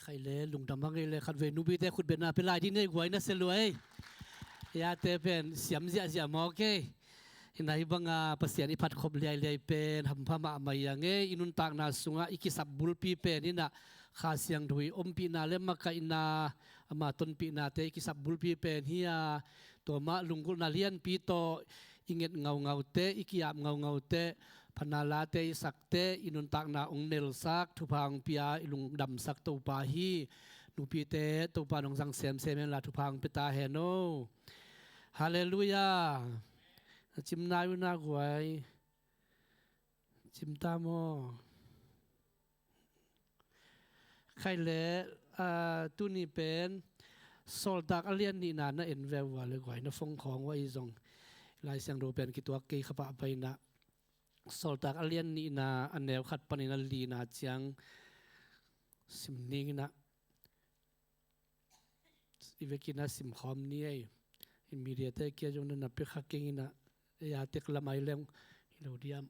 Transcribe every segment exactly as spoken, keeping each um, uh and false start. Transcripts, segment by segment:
Khaih le lungdam hang ei le khatvei nupite khutbetna pia lai dih ni ei guai, na sia lua ei. Ei a te pen siam ziahziah mawk ei. Hi na hi banga Pasian i phat khop liailiai pen hampha mahmah hi hang ei. I nuntakna sungah i kisap bulpi pen hi na, Kha Siangtho i ompihna le makaihna, ama tonpihnate i kisap bulpi pen hi a, tua mah lunggulhna lianpi tawh i nget ngaungaute, i ki-ap ngaungaute, phatna late i sakte, i nuntakna hong nelsak, thupha hong pia, i lungdamsak Topa hi. Nupite Topa in hong zang semsem hen la, thupha hong pia ta hen o. Halleluiah. Na cim nai uh na guai. Cim ta maw? Khaih le, ah, tuni pen Sawltak a lian nihna na en ve uh a le guai, na phone khawng uh a, i zong Lai Siangtho pen kituak kei kha pahpah hi na. Sawltak a lian nihna a neu khat panin a lina ciang sim ning hi na. I vekin a simkhawm ni ei. I mediate kia zong na na pia kha keng hi na. Ei a tek lam ai leng hi lo diam.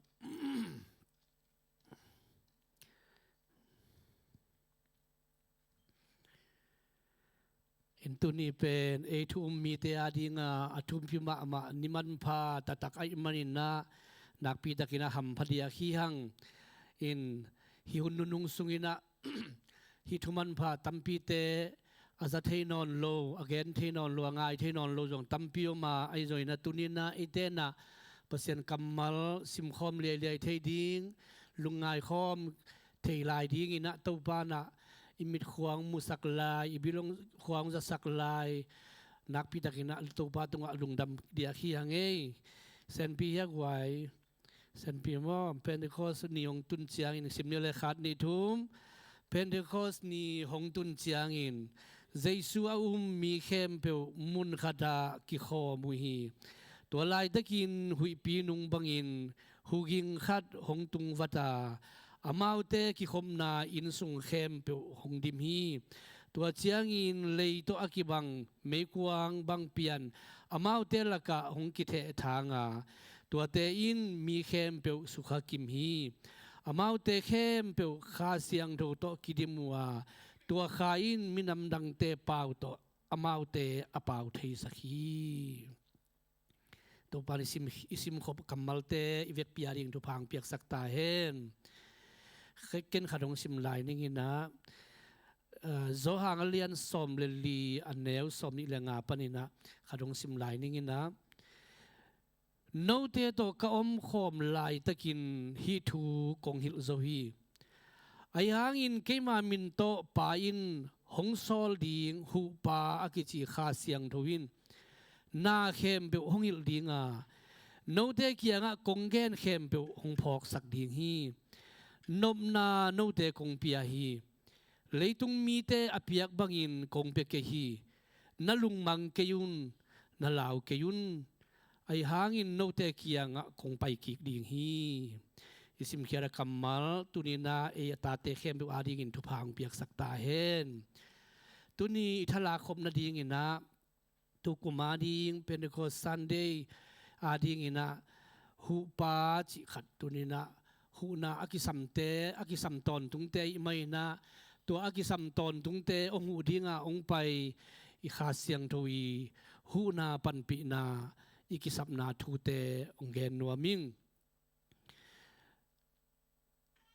In tuni pen ei thu um mite a dinga a thupi mahmah ni manpha taktak ahih manin a, nakpi takin a hampha diak hi hang. In hih hun nunung sungin a hih thu manpha tampite a za thei nawn lo, a gen thei nawn lo, a ngai thei nawn lo zong tampi om a, ahi zongin a tuni in a eite in a Pasian kammal simkhawm liailiai thei ding, lungngai khawm thei lai dingin a Topa in a i mit khuang musak lai, i bil khuang zasak lai, nakpi takin a Topa tungah lungdam diak hi hang ei. Senpi hi a guai. Senpi maw, Pentecost ni hong tun ciangin, sim ni le khat, nih, thum. Pentecost ni hong tun ciangin Jesu a um mi khempeuh mun khatah kikhawm uh hi. Tua laitakin huihpi nung bangin huging khat hong tung vat a, amaute kikhopna inn sung khempeuh hong dim hi. Tua ciangin lei tawh a kibang meikuang bang pian amaute lakah hong kithehthang a, tuate in mi khempeuh sukha kim hi. Amaute khempeuh Kha Siangtho tawh kidim uh a, tua Kha in minam dangte pau tawh amaute a pau theisak hi. Topa in i sim, i simkhop kammalte i vekpi a ding thupha hong piaksak ta hen. Ken khat hong sim lai ning in a, eh, Johan a lian sawm le li, a neu sawm nih le nga panin a khat hong sim lai ning in a, note tawh ka omkhawm laitakin hih thu kong hilh zo hi. Ahi hangin keima min tawh Pa in hong sawl ding Huhpa a kici Kha Siangtho in na khempeuh hong hilh ding a, note kiangah kong gen khempeuh hong phawksak ding hi. Nopna note kong pia hi. Leitung mite a piak bangin kong pia kei hi. Na lungmang kei un, na lau kei un. Ahi hangin note kiangah kong pai kik ding hi. I simkhiat a kammal tuni in a ei a tate khempeuh a dingin thupha hong piaksak ta hen. Tuni i thalak khop nadingin a, tukum a ding Pentecost Sunday a dingin a, Huhpa cih khat tuni in a, huhna a kisamte, a kisam tawntungte ahih manin a, tua a kisam tawntungte hong huh dinga hong pai i Kha Siangtho i huhna panpihna, i kisapna thute hong gen nuam ing.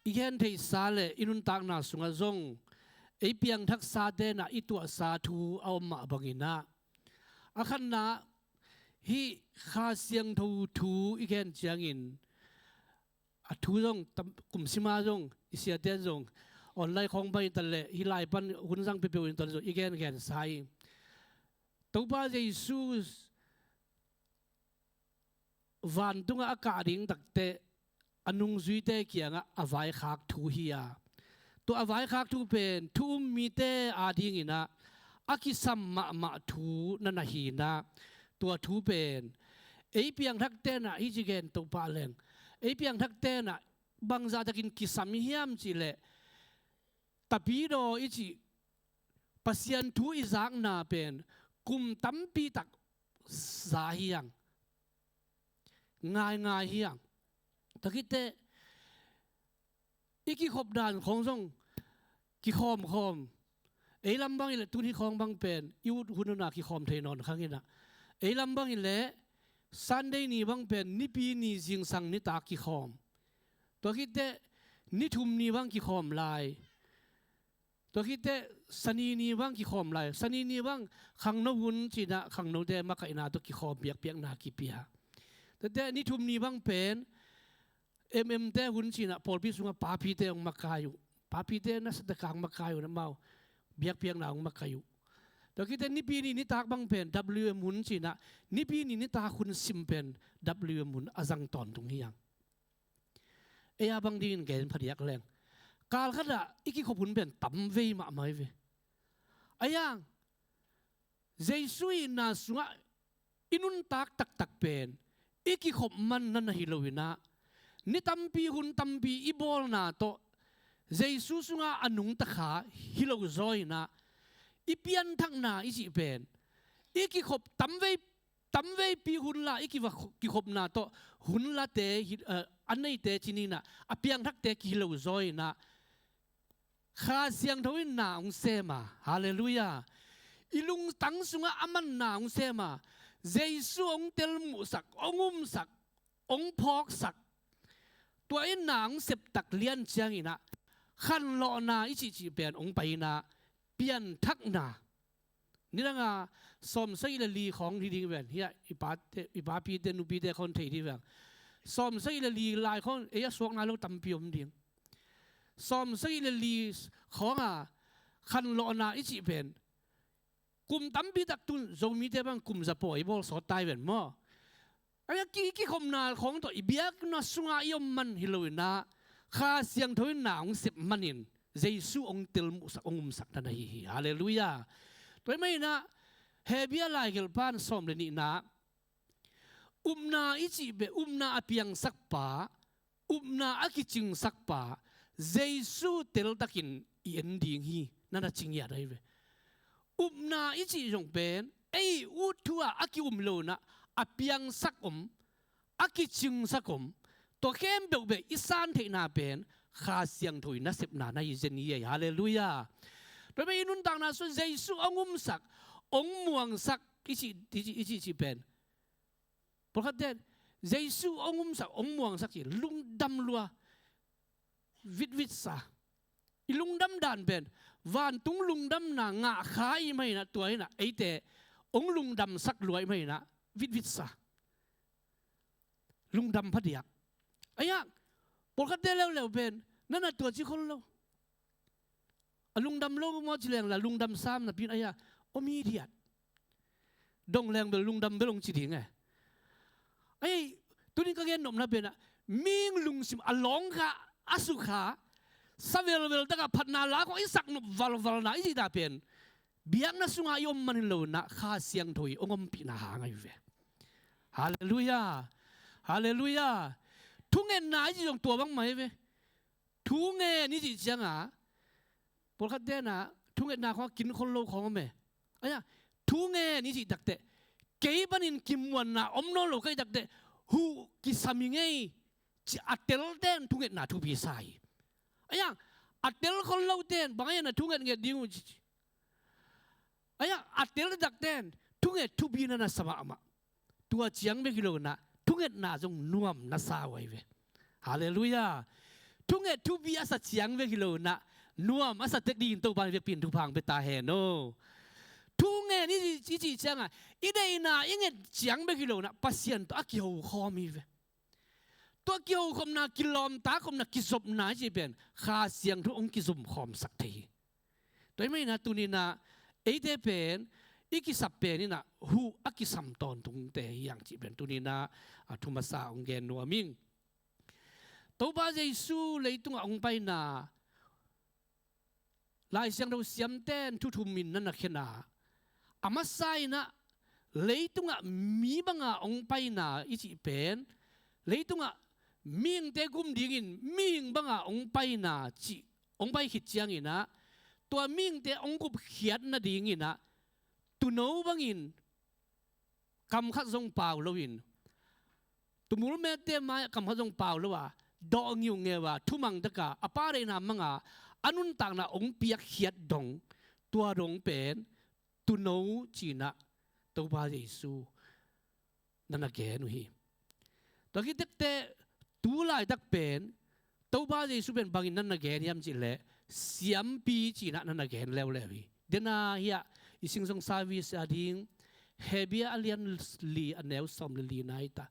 I gentheihsa le i nuntakna sungah zong ei piangthaksate in a i tuahsa thu a om mah bangin a, a khatna, hih Kha Siangtho thu i gen ciangin, a thu zong tam, kum sima zong i siate in zong online khawng pan hi ta leh, hih lai pan hun zang peuhpeuh in ta leh zong i gengensa hi. Topa Jesu vantungah a kah ding takteh a nungzuite kiangah a vaikhak thu hi a, tua a vaikhak thu pen thu um mite a dingin a, a kisam mahmah thu na na hi in a, tua thu pen ei piangthakte in a, hih ci gen Topa leng, ei piangthakte in a bangzah takin kisam i hiam cih leh, Tapidaw i cih Pasian thu i zakna pen kum tampi tak za hi hang, ngaingai hi hang. Tua khit teh i kikhop dan khawng zong kikhawmkhawm, Ei lam bangin le tun hih khawng bang pen i ut hun una kikhawm thei nawn khang inah, ei lam bangin le Sunday ni bang pen Nipi ni zingsang nitak kikhawm. Tua khitteh ni thum ni bang kikhawm lai. Tua khitteh Sani ni bang kikhawm lai. Sani ni bang khangno hun cinah khangnote makaihna tawh kikhawm, biakpiakna kipia. Tuate ni thum ni bang pen M M te hun cinah pawlpi sungah papite hong makai uh. Papite na sataka hong makai uh, na mau biakpiakna hong makai uh. Tua khitteh Nipi ni nitak bang pen W M hun cinah Nipi ni nitak hun sim pen W M hun a zang tawntung hi hang. Ei a bang dingin gen phadiak leng, kalkhatah i kikhop hun pen tamvei mahmah hi ve. A yang Jesu itna sungah i nuntak taktak pen i kikhop man na na hi lo inah, ni tampi hun tampi i bawlna tawh Jesu sungah a nungta kha hi lo zaw inah, i pianthakna i cih pen i kikhop tamvei, tamveipi hun la i kiva, kikhopna tawh hun late hi, eh, a neite ci ninah, a piangthakte kihi lo zaw inah, Kha Siangtho in na hong sem a. Halleluiah. I lungtang sungah a man na hong sem a. Jesu hong telmuhsak, hong umsak, hong phawksak. Tua in na hong septak lian cianginah khanlawhna i cihcih pen hong pai inah pianthakna. Nidanga sawmsagih le li khawng hi ding ven. Hiah i pate, i papite, nupite khawng thei ding ven. Sawmsagih le li lai khawng ei a suak nai lo tampi om ding. Sawmsagih le li khawnga khanlawhna i cih pen kum tampi tak tun Zomite bang kum za pawi bawl sawt tai ven maw? Ahi a ki, kikhopna khawng tawh i biakna sunga i om man hi lo inah Kha Siangtho in na hong sep manin Jesu hong telmuhsak, hong umsak na na hi hi. Halleluiah. Tua ahih maninah Hebru laikhelh pan sawm le nihna, upna i cih pen upna a piangsakpa, upna a kicingsakpa Jesu teltakin i en ding hi na na ci ngiat ahi ve. Upna i cih zong pen ei ut thu-ah a ki-um lo inah a piangsak om, a kicingsak om. Tua khempeuh beh i san theihna pen Kha Siangtho i nasepna na hi zen hi ei. Halleluiah. Tua beh i nuntakna sungah Jesu hong umsak, hong muangsak i cih, i cih, i cih, i cih pen, pawlkhatte Jesu hong umsak, hong muangsak cih lungdam lua, vitvitsa. I lungdam dan pen vantung lungdamna ngah kha i hih maninah tua inah eite hong lungdamsak lua i hih maninah vitvitsa. Lungdam phadiak. Ahi a, pawlkhatte leuleu pen na na tua ci khol lo. A lungdam lo maw ci leng la lungdam sam napi in ahi a, om hi diat. Dong leng bel lungdam bel hong ci ding e. Ahi, tunin ka gen nopna pen ah, mihing lungsim a lawng kha, a sukha, sa velvel takah phatna la khawng i sak nop valvalna i cihna pen biakna sungah i om man hi lo inah Kha Siangtho i hong ompihna hang ahi ve. Halleluiah. Halleluiah. Thungetna i cih zong tua bangmah hi ve. Thungen i cih ciangah pawlkhatte inah thungetna khawng a kin khol lo khawng om e. Ahi a, thungen i cih takteh, kei panin kimuanna om nawn lo ka hih takteh huh kisam hi ngei, ci a telten thungetna thupi sa hi. Ahi a, a tel khol loten bang ahi a na thungetnget ding uh ci ci. Ahi a, a tel takten thunget thupi na na sa mahmah. Tua ciang bek hi lo inah thungetna zong nuam na sa uh ahi ve. Halleluiah. Thunget thupi a sa ciang bek hi lo inah nuam a sa tek dingin Topa in vekpi in thupha hong pia ta hen aw. Thungen i, i cih ciangah i deihna i nget ciang bek hi lo inah Pasian tawh a kiho khawm hi ve. Tua kihokhopna, kilawmtakhopna, kizopna i cih pen Kha Siangtho hong kizomkhawmsak thei hi. Tua ahih maninah tuninah eite pen i kisap pen inah huh a kisam tawntungte hi hang cih pen tuninah a thu masa hong gen nuam ing. Topa Jesu leitungah hong paina Lai Siangtho siamten thu thum in na na khen a, a masa inah leitungah mi banga hong paina i cih pen, leitungah mihingte gum dingin mihing banga hong paina cih hong pai khit cianginah tua mihingte hong gupkhiat nadinginah tuuno bangin kam khat zong pau loin, tumul mette mai-ah kam khat zong pau lo a, dawh ngiungeu a, thumang taka a Pa deihna manga a nuntakna hong piakkhiat dong, tua dong pen tuuno cinah Topa Jesu na na gen uh hi. Tua khit teh tu laitak pen Topa Jesu pen bangin na na gen hiam cih leh siampi cinah na na gen leuleu hi. Dena hiah i Sing Song service a ding Hebru a lian li a neu sawm le li na hi ta.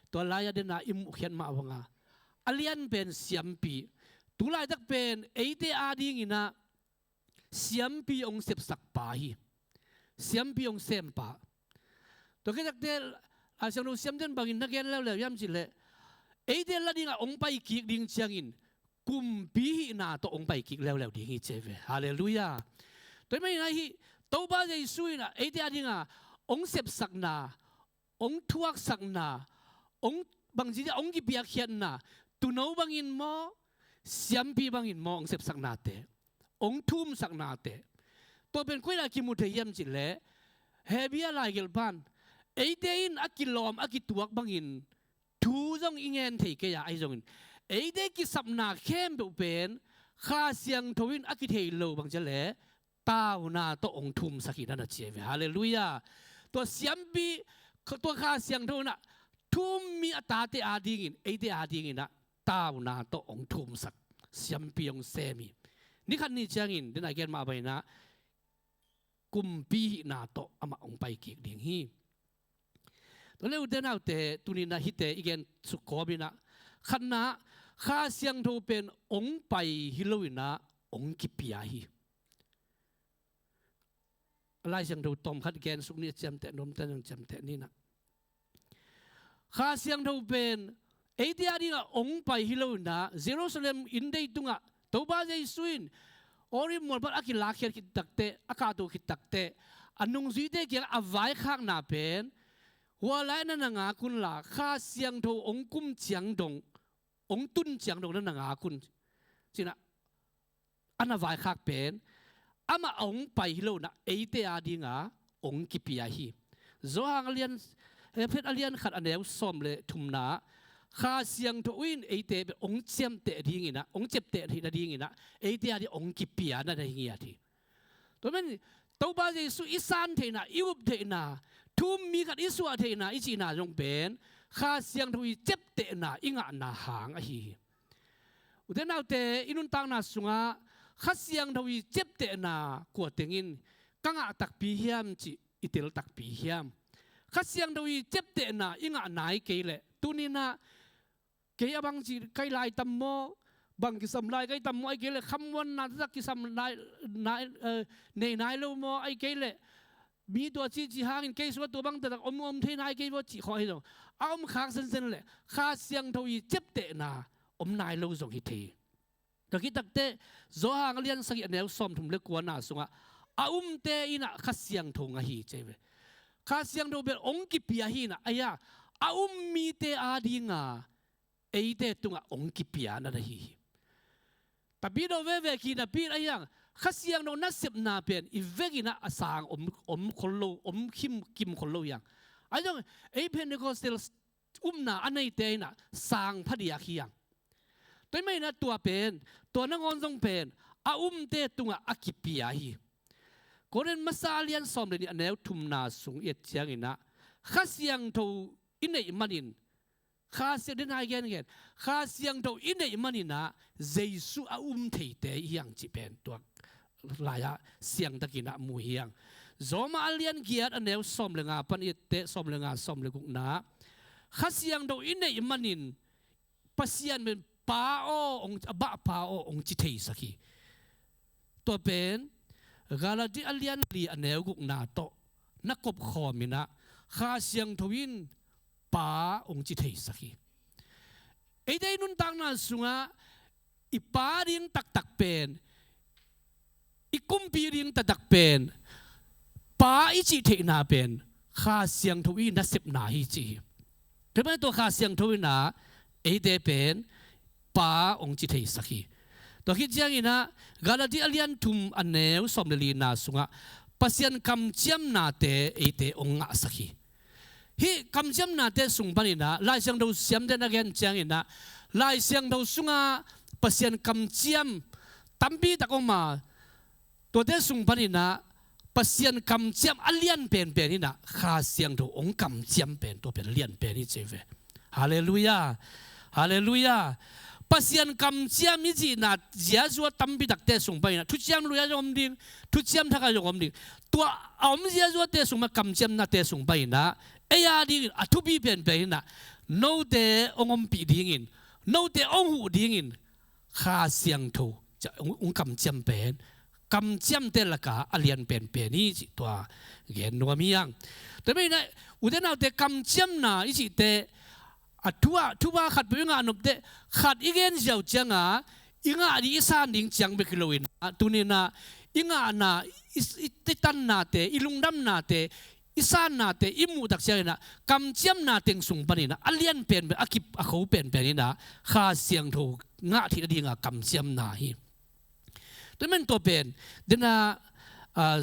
Tua lai-ah dena i muhkhiat mah banga a lian pen siampi. Tu laitak pen eite a dinginah siampi hong sepsak pa hi. Siampi hong sem pa. Tua khit teh Lai Siangtho siamten bangin na gen leuleu hiam cih leh eite la dingah hong pai kik ding ciangin kumpi hihna tawh hong pai kik leuleu ding hi ci hi ve. Halleluiah. Tua hi maninah hih Topa Jesu inah eite a dingah hong sepsakna, hong thuaksakna, hong bangci dia hong kipiakkhiatna, tuuno bangin maw, siampi bangin maw, hong sepsaknate, hong thumsaknate. Tua pen koi-ah kimu thei hiam cih leh Hebru a laigelh pan eite in a kilawm a kituak bangin thu zong i ngen thei kei a, ahi zongin eite kisapna khempeuh pen Kha Siangtho in a kithei lo bang ci leh tauna tawh hong thumsak hi na na ci hi ve. Halleluiah. Tua siampi, tua Kha Siangtho inah thu-um mi a tate a dingin, eite a dinginah tauna tawh hong thumsak, siampi hong sem hi. Ni khat ni ciangin dena gen mah banginah kumpi hihna tawh amah hong pai kik ding hi. Tua leh ute naute, tuninah hihte i gen suk kawminah, khatna, Kha Siangtho pen hong pai hi loinah hong kipia hi. Lai Siangtho tawmkhat gen suk ni, a ciamteh nuamte nang ciamteh ninah. Kha Siangtho pen eite a dingah hong pai hi loinah Jerusalem inndei tungah Topa Jesu in Olive mual pan a kilakkhiat khit takteh, a kahto khit takteh a nungzuite kiangah a vaikhakna pen, hua lai na na ngak unla Kha Siangtho hong kum ciang dong, hong tun ciang dong na na ngak un cinah a na vaikhak pen amah a hong pai hi loinah eite a dingah hong kipia hi. Johan a lian, Efesa a lian khat a neu sawm le thumna, Kha Siangtho in eite pen hong ciamteh dinginah, hong ciapteh theih nadinginah eite a dingah hong kipia na na hi ngiat hi. Tua pen Topa Jesu i san theihna, i up theihna, thu-um mi khat i suah theihna i cihna zong pen Kha Siangtho i ciaptehna i ngahna hang ahi hi. Ute naute, i nuntakna sungah Kha Siangtho i ciaptehna kua tengin ka ngah takpi hiam cih i tel takpi hiam? Kha Siangtho i ciaptehna i ngah nai kei leh tuninah kei a bangci kai lai tam maw, bang kisam lai kai tam maw, ahih kei leh khamuanna taktak kisam lai, nai, eh, nei nai lo maw, ahih kei leh mi tua cici hangin kei sungah tua bang taktak om, om thei nai kei maw cih khawng ahi zong a om khak sensen leh Kha Siangtho i ciaptehna om nai lo zong hi thei. Tua khit takteh Johan a lian sagih a neu sawmthum le kuana sungah a umte inah Kha Siangtho ngah hi ci hi ve. Kha Siangtho bel hong kipia hi inah, ahi a, a um mite a dinga eite tungah hong kipia na na hi hi. Tapi do veve kinapi in ahi a, Kha Siangtho nasepna pen i vekinah a sang om, om khol lo, om kim, kim khol lo hi a. Ahi zong ei Pentecostal upna a neite inah sang phadiak hi a. Tua hi mah inah tua pen, tua nangawn zong pen a umte tungah a kipia hi. Korin masa a lian sawm le nih a neu thumna sung i et cianginah Kha Siangtho i neih manin, Kha Siang, den hai gengen, Kha Siangtho i neih maninah Jesu a um theite i hi hang cih pen tua lai-ah siangtakinah mu hi hang. Roma a lian giat a neu sawm le nga pan i etteh sawm le nga, sawm le gukna, Kha Siangtho i neih manin Pasian pen Pa aw, hong, Abba Pa aw hong ci theisak hi. Tua pen Galati a lian li a neu gukna tawh na kopkhawm inah Kha Siangtho in Pa hong ci theisak hi. Eite i nuntakna sungah i Pa ding taktak pen, i kumpi ding taktak pen, Pa i cih theihna pen Kha Siangtho i nasepna hi ci hi. Tua pen tua Kha Siangtho inah eite pen Pa hong ci theisak hi. Tua khit cianginah Galati a lian thum a neu sawm le lina sungah Pasian kamciamnate eite hong ngahsak hi. Hih kamciamnate sung paninah Lai Siangtho siamte na gen cianginah Lai Siangtho sungah Pasian kamciam tampi tak om a, Tuate sung paninah Pasian kamciam a lian penpen inah Kha Siangtho hong kamciam pen tua pen lian pen hi ci ve. Halleluiah. Halleluiah. Pasian kamciam i cihna ziazua tampi takte sung paninah Thuciam Lui ah zong om ding, Thuciam Thak ah zong om ding. Tua a om ziazuate sung pan kamciamnate sung paninah ei a dingin a thupi penpen inah note hong ompih dingin, note hong huh dingin Kha Siangtho hong kamciam pen, kamciamte laka a lian penpen hi cih tua gen nuam hi hang. Tua maninah ute naute kamciamna i cihte a thu ah, thu ah khat peuh i ngah nopte khat i gen ziau cianga i ngah ding i san ding ciang bek hi loinah tuninah i ngahna, i, i, i tannate, i lungdamnate, i sannate i muhtak cianginah kamciamna teng sung paninah a lian penpen, a kip a kho penpen inah Kha Siangtho ngah theih nadinga kamciamna hi. Tua man tua pen dena, ah,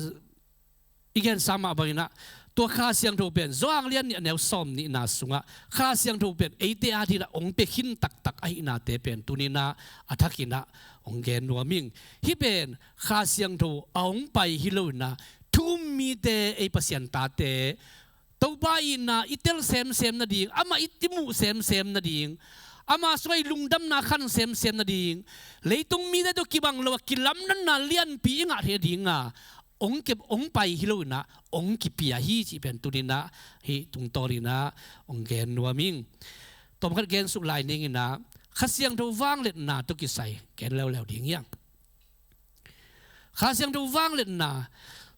i gensa mah banginah tua Kha Siangtho pen Johan lian nih a neu sawm nihna sungah Kha Siangtho pen eite a dinah hong pia khin taktak ahihnate pen tuninah a thakinah hong gen nuam ing. Hih pen Kha Siangtho a hong pai hi loinah thu um mite, ei Pasian tate, Topa itna i tel semsem nading, amah i, i muh semsem nading, ama sungah i lungdamna khan semsem nading, leitung mite tawh kibang lo a kilamdanna lianpi i ngah theih nadinga hong kep, hong pai hi loinah hong kipia hi cih pen tuninah hih tungtawninah hong gen nuam ing. Tawmkhat gensuk lai ninginah Kha Siangtho vangliatna tawh kisai gen leuleu ding hi hang. Kha Siangtho vangliatna,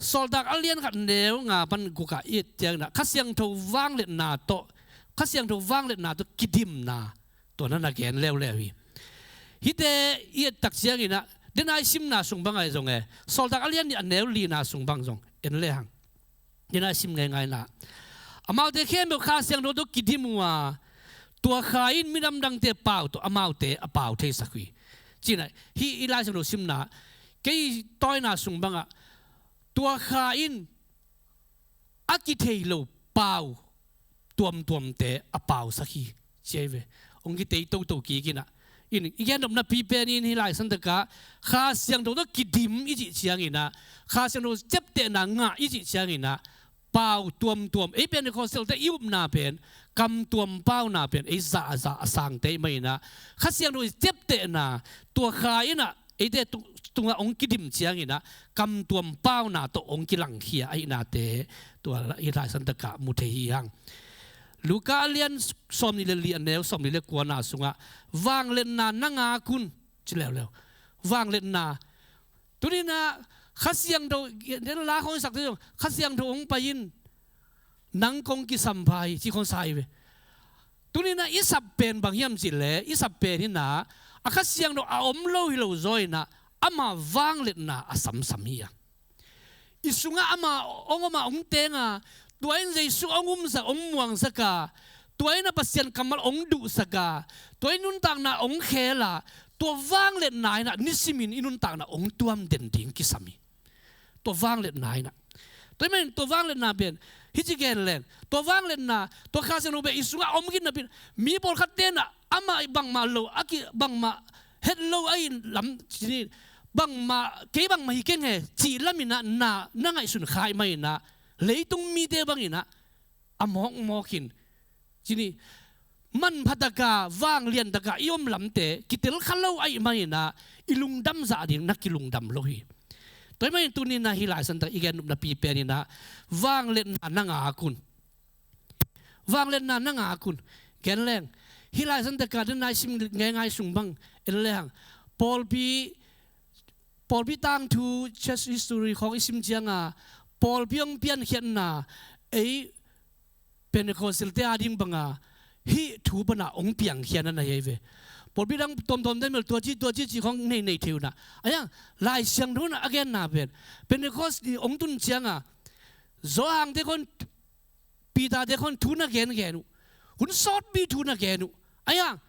Sawltak a lian khat neu nga pan gukah i et cianginah Kha Siangtho vangliatna tawh, Kha Siangtho vangliatna tawh kidimna tua na na gen leuleu hi. Hihte i ettak cianginah dena i simna sung bang ahi zong e, Sawltak a lian nih a neu lina sung bang zong en lehang dena i sim ngeingaina, amaute khempeuh Kha Siangtho tawh kidim uh a, tua Kha in midang dangte pau tawh amaute a pau theisak uh hi. Cinah hih i Lai Siangtho simna kei tawina sung bangah tua Kha in a kithei lo pau tuamtuamte a pausak hi ci ahi ve. Hong kitei toto kikinah in i gen nopna pipen in hih Lai Siangtho takah Kha Siangtho tawh kidim i cih cianginah, Kha Siangtho ciaptehna ngah i cih cianginah pau tuamtuam, ei Pentecostal-te i upna pen kam tuam pauna pen ei zahzah a sangte i maninah Kha Siangtho i ciaptehna tua Kha inah eite tu-, tungah hong kidim cianginah kam tuam pauna tawh hong kilangkhia ahihnate tua i Lai Siangtho takah mu thei hi hang. Luka a lian sawmnih le li a neu sawmnih le kuana sungah vangliatna na ngak un ci leuleu. Vangliatna. Tuninah Kha Siangtho, la khong i sakte zong Kha Siangtho hong pai in nang kong kisam pha hi ci khong sa hi ve. Tuninah i sap pen bang hiam cihleh, i sap pen inah a Kha Siangtho a om lo hi lo zaw inah ama vangliatna a samsam hi a, i sungah ama hong om a hong teng a, tua in Jesu hong umsak, hong muangsak a, tua in a Pasian kammal hong duhsak a, tua in nuntakna hong khel a, tua vangliatna inah nisimin i nuntakna hong tuam den ding kisam hi. Tua vangliatna inah. Tua hi manin tua vangliatna pen hih ci gen leng, tua vangliatna, tua Kha Siangtho pen i sungah om khin napi-in mi pawlkhat tenah amah bangmah lo a ki, bangmah het lo a in lam cini, bangmah, kei bangmah hi keng he cih laminah na, na ngaihsun kha i maninah leitung mite banginah a mawkmawk in cini manpha taka, vanglian taka i om lamte kitel kha lo ahih maninah i lungdam zah ding na kilungdam lo hi. Tua hi manin tuninah hih Lai Siangtho tak i gen nopna pipen inah vangliatna na ngak un. Vangliatna na ngak un. Gen leng, hih Lai Siangtho takah dena i sim ngeingai sung bang en lehang, pawlpi, pawlpi tangthu, church history khong i sim cianga pawlpi hong piankhiatna, ei Pentecostal-te a ding banga hih thu pana hong piangkhia na na hi ve. Pawlpi dang tuamtuam den bel tua ci, tua ci ci khong nei, nei thei unah. Ahi hang Lai Siangtho na a genna pen Pentecost hong tun cianga Johan-te khon, Peter-te khon thu na gengen uh, hun sawtpi thu na gen uh. Ahi hang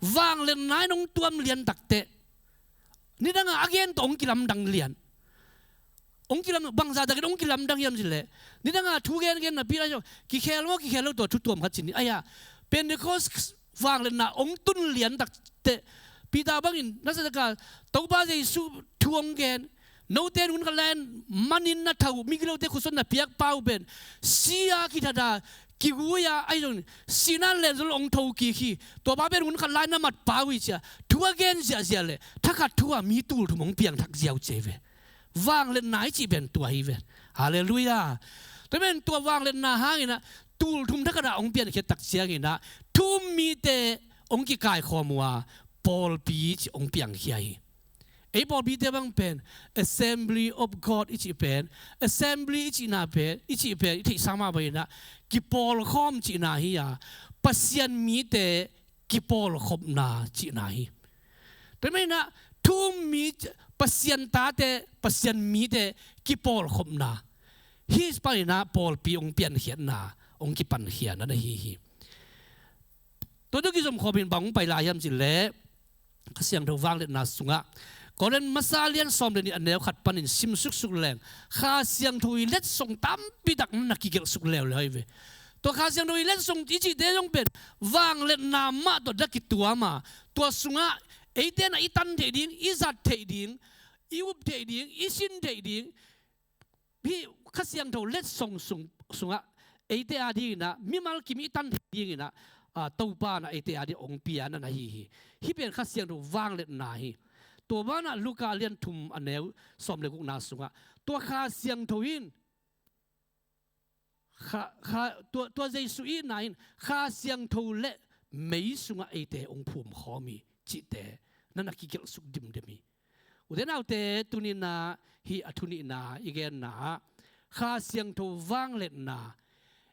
vangliatna in hong tuam lian takteh nidanga a gen tawh hong kilamdang lian. Hong kilam, bangzah takin hong kilamdang hiam cihleh, nidanga thu gengen napi-in ahi zong kikhel maw kikhel lo tua thu tuam khat cin hi. Ahi a, Pentecost vangliatna hong tun lian takteh Peter bangin na sa taka Topa Jesu thu hong gen, Note in hun khat lai-in manin na thah uh, migilote khutsung na piakpa uh pen si-a kithat a, kigui-a, ahi zong sihna len zong hong thokik hi. Tua pa pen hun khat lai-in na matpa uh hi ci-a thu a gen ziahziah leh thakhat thu-a mi tul thum hong piangthak ziau ci hi ve. Vangliatna i cih pen tua hi ve. Halleluiah. Tua pen tua vangliatna hangin ah tul thum thakhat ah hong piankhiat tak ciangin ah thu-um mite hong kikaikhawm uh a, pawlpi cih hong piangkhia hi. Ei pawlpite bang pen Assembly of God i cih pen, assembly i cihna pen, i cih pen i theihsa mah bangin ah kipawlkhawm cihna hi a, Pasian mite kipawlkhopna cihna hi. Tua manin ah thu-um mi, Pasian tate, Pasian mite kipawlkhopna, hih panin ah pawlpi hong piankhiatna, hong kipankhiatna na hi hi. Tua tawh kizom khawmin bang hong pai lai hiam cih leh Kha Siangtho vangliatna sungah Korin masa lian sawm le nih a neu khat panin sim suksuk leng Kha Siangtho i letsong tampi tak na kigelh suk leuleu hi ve. Tua Kha Siangtho i letsong i cihte zong pen vangliatna mah tawh na kituam a, tua sungah eite in ah i tan theih ding, i zat theih ding, i up theih ding, i sin theih ding, hih Kha Siangtho letsong sung, sungah eite a dingin ah mimal kim i tan theih dingin ah, ah, Topa in ah eite a ding hong pia na na hi hi. Hih pen Kha Siangtho vangliatna hi. Tua banah Luka lian thum a neu sawm le gukna sungah tua Kha Siangtho in Kha, Kha, tua, tua Jesu itna in Kha Siangtho le mei sungah eite hong phumkhawm hi cihte na na kigelh suk dimdim hi. Ute naute, tuni-in ah hih a thu nihna i genna ah Kha Siangtho vangliatna,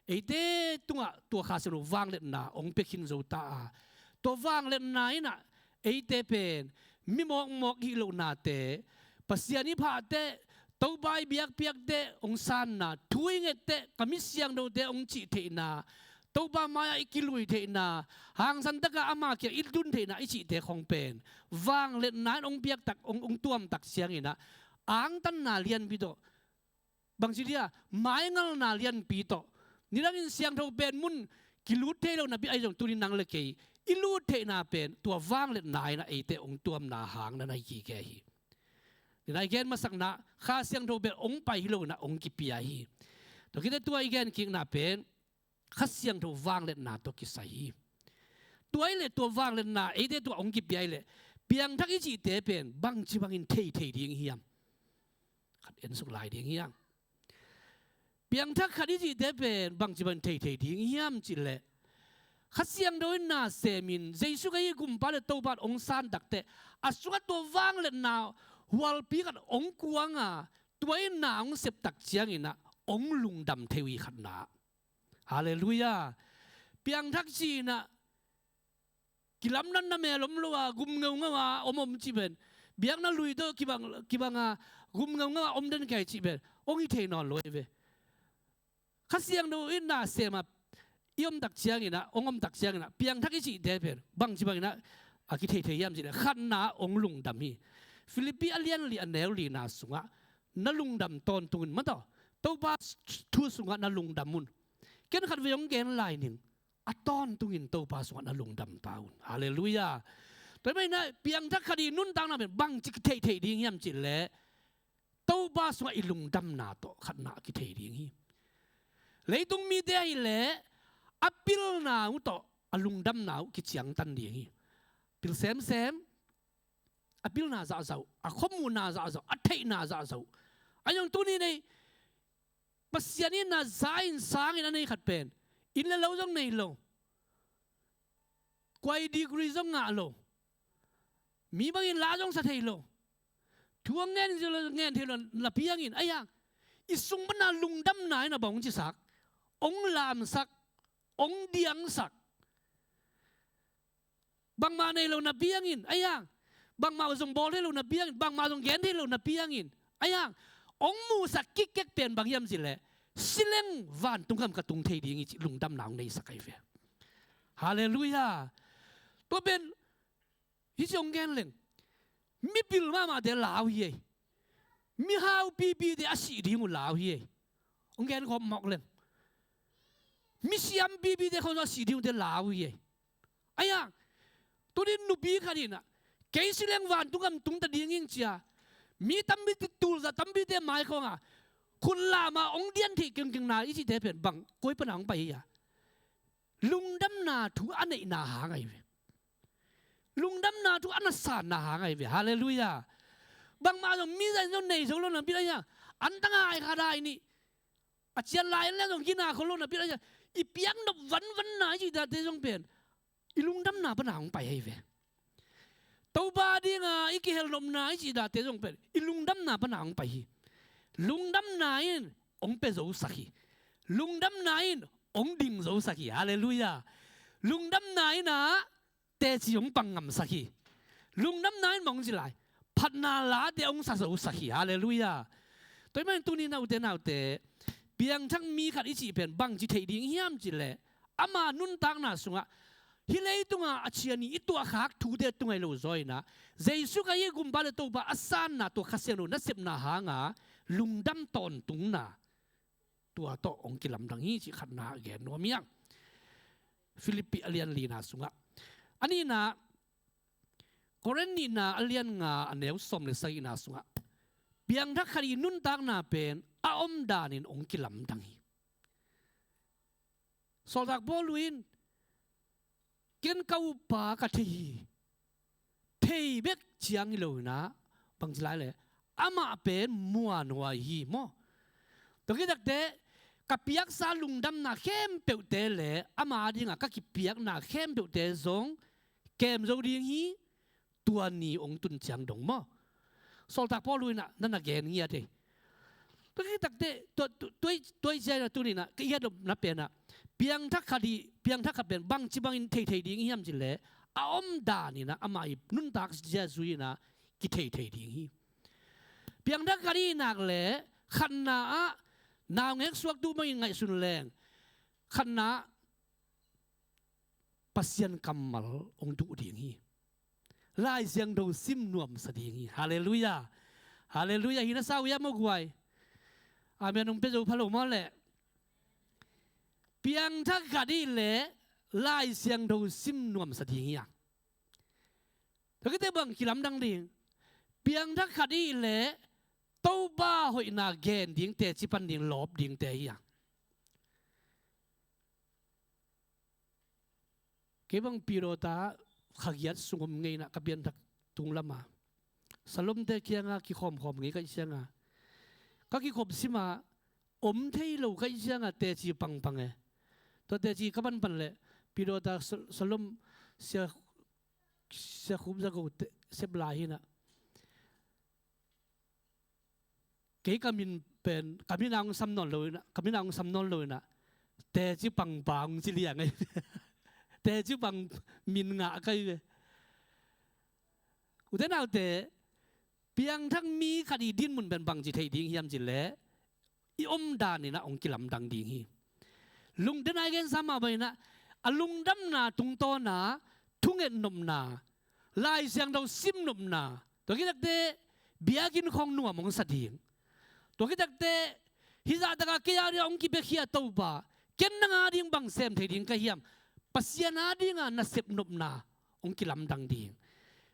eite tungah tua Kha Siangtho vangliatna hong pia khin zo ta a, tua vangliatna in ah eite pen mi mawkmawk hih lohnate, Pasian i phahte, Topa i biakpiakte hong sanna, thu i ngette, ka mi siangthote hong cih theihna, Topa mai-ah i kilui theihna, hangsan takin ama kiang i tun theihna i cihte khong pen vangliatna in hong piak tak, hong, hong tuam tak ciangin ah angtanna lianpi tawh, bangci dia, maingalna lianpi tawh, nidangin siangtho pen mun kilut thei lo napi ahi zong tuni nang le kei i lut theihna pen tua vangliatna in ah eite hong tuamna hang na na hi kik hi. Nidang i gen masakna Kha Siangtho pen hong pai hi lo in ah hong kipia hi. Tua khit teh tua i gen kikna pen Kha Siangtho vangliatna tawh kisai hi. Tua hi leh tua vangliatna eite tungah hong kipia hi leh piangthak i cihte pen bangci bangin theithei ding hiam? Khat en suk lai ding hiam? Piangthak khat i cihte pen bangci bangin theithei ding hiam cih leh Kha Siangtho in na semin Jesu Khrih hi Gumpa le Topa in hong san tak teh a sungah tua vangliatna hualpi khat hong kuang a, tua in na hong sep tak ciangin ah hong lungdam thei uh hi khatna. Halleluiah. Piangthak ci-in ah kilamdanna mel om lo a, gum ngeungeu a om om cih pen, biakna lui tawh kibang, kibang a gum ngeungeu a om den kei cih pen hong hi thei nawn lo hi ve. Kha Siangtho in na sem a i om tak ciangin ah, hong om tak ciangin ah piangthak i cihte pen bangci bangin ah a kitheithei hiam cih leh khatna hong lungdam hi. Filippi a lian li a neu lina sungah na lungdam tawntungin, mataw, Topa thu sungah na lungdam un. Ken khatvei hong gen lai ning, a tawntungin Topa sungah na lungdam ta un. Halleluiah. Tua hi manin ah piangthak khat i nuntakna pen bangci kitheithei ding hiam cih leh Topa sungah i lungdamna tawh khatna a kithei ding hi. Leitung mite ahih leh a pilna uh tawh a lungdamna uh kiciangtan ding hi. Pil semsem, a pilna zahzah uh, a khuamuhna zahzah uh, a theihna zahzah uh. Ahi zong tuni nei Pasian in na za in sang in a nei khat pen inn le lo zong nei lo, kuai degree zong ngah lo, mi bangin la zong sa thei lo, thu a ngen zong ngen thei lo na piangin, ahi hang i sung pan a lungdamna in a bang hong cisak, hong lamsak, hong diangsak. Bangmah nei lo na piangin, ahi hang bangmah zong bawl thei lo na piangin, bangmah zong gen thei lo na piangin, ahi hang hong muhsak kikkek pen bang hiam cih leh, si leng vantung gam ka tung thei ding hi cih lungdamna hong neisak ahi ve. Halleluiah. Tua pen hih ci hong gen leng, mipil mahmahte lau hi ei. Mihau pipite a sih ding uh lau hi ei. Hong gen khawm mawk leng, misiam pipite khawm a sih ding uhte lau hi ei. Ahi hang tuni nupi khat in ah, kei si leng vantung gam tung ta ding ing ci-a Mi tampi, tulzah tampite mai khawngah khut lamah hong dian theih kengkengna i cihte pen bang, koi pana hong pai hi a? Lungdamna thu a neihna hang ahi ve. Lungdamna thu a na sanna hang ahi ve. Halleluiah. Bangmah zong mi zah in zong nei zo lo na pi lai a, an tang a ai kha dai nih. A cian lai in le zong gina khol lo na pi lai a, i piaknop vanvanna i cih dahte zong pen i lungdamna pana hong pai ahi ve. Topa dinga i kihelnopna i cih dahte zong pen i lungdamna pana hong pai hi. Lungdamna in hong pia zosak hi. Lungdamna in hong ding zosak hi. Halleluiah. Lungdamna in ah teci hong pang ngamsak hi. Lungdamna in mah hong ci lai, phatna late hong sa zosak hi. Halleluiah. Tua ahih manin tuni na ute naute, piangthak mi khat i cih pen bangci theih ding hiam cih leh, ama nuntakna sungah hih leitungah a cian i tuahkhak thute tung ahi lo zaw in ah, Jesu Khazih Gumpa le Topa a sanna, tua Kha Siangtho nasepna hanga lungdam tawntungna, tua tawh hong kilamdang hi cih khatna a gen nuam hi hang. Filippi a lian lina sungah. A nihna, Korin nihna a lian nga a neu sawm le sagihna sungah, piangthak khat i nuntakna pen a omdanin hong kilamdang hi. Sawltak Paul in, ken ka uppa ka thei hi. Thei bek ciang hi lo in ah, bangci lai leh, amah pen muanhuai hi maw. Tua khit takteh ka piaksa lungdamna khempeuhte le ama adingah ka kipiakna khempeuhte zong kem zo ding hi. Tua ni hong tun ciang dong maw, Sawltak Paul in ah na na gen ngiat hi. Tua khit takteh, tua, tua, tua, tua i ciang in ah tuni in ah ka i hiatnopna pen ah, piangthak khat i, piangthak khat pen bangci bangin theithei ding hiam cih leh, a omdan in ah amah i nuntak zia zui in ah kitheithei ding hi. Piangthak khat i nak leh, khatna ah naungek suaktu bangin ngaihsun leng, khatna ah Pasian kammal hong duh ding hi. Lai Siangtho sim nuamsa ding hi. Halleluiah. Halleluiah. Hi na sa uh hiam maw guai? Amen hong pia zo pha lo maw leh? Piangthak khat i leh Lai Siangtho sim nuamsa ding hi a. Tua khit teh bang kilamdang ding? Piangthak khat i leh Topa hoihna gen ding, teci pan ding, lawp dingte hi a. Kei bang Pidawt ah kha giat sung om ngei in ah ka pianthak tung lamah Salomte kiangah kikhawmkhawm ngei ka hih ciangah, ka kikhop simah om thei lo ka hih ciangah teci pangpang e. Tua teci ka panpan leh Pidawt ah Sa-, Salom sia, sia Khup Za Go te sep lai hi in ah, kei ka min pen, ka min a hong sam nawn lo in ah, ka min a hong sam nawn lo in ah, teci pangpa hong ci liang ahi. Teci pang min ngah ka hi ve. Ute naute, piangthak mi khat i dinmun pen bangci theih ding hiam cih leh, i omdan in ah hong kilamdang ding hi. Lungdamna i gensa mah bang in ah, a lungdamna tungtawn ah thungetnopna, Lai Siangtho simnopna, tua khit takteh biakinn khawng nuam hong sa ding. Tua khit takteh hih zahtakah kei a dingah hong kipiakhia Topa, ken nang a ding bang sem thei ding ka hiam? Pasian a dingah nasepnopna hong kilamdang ding.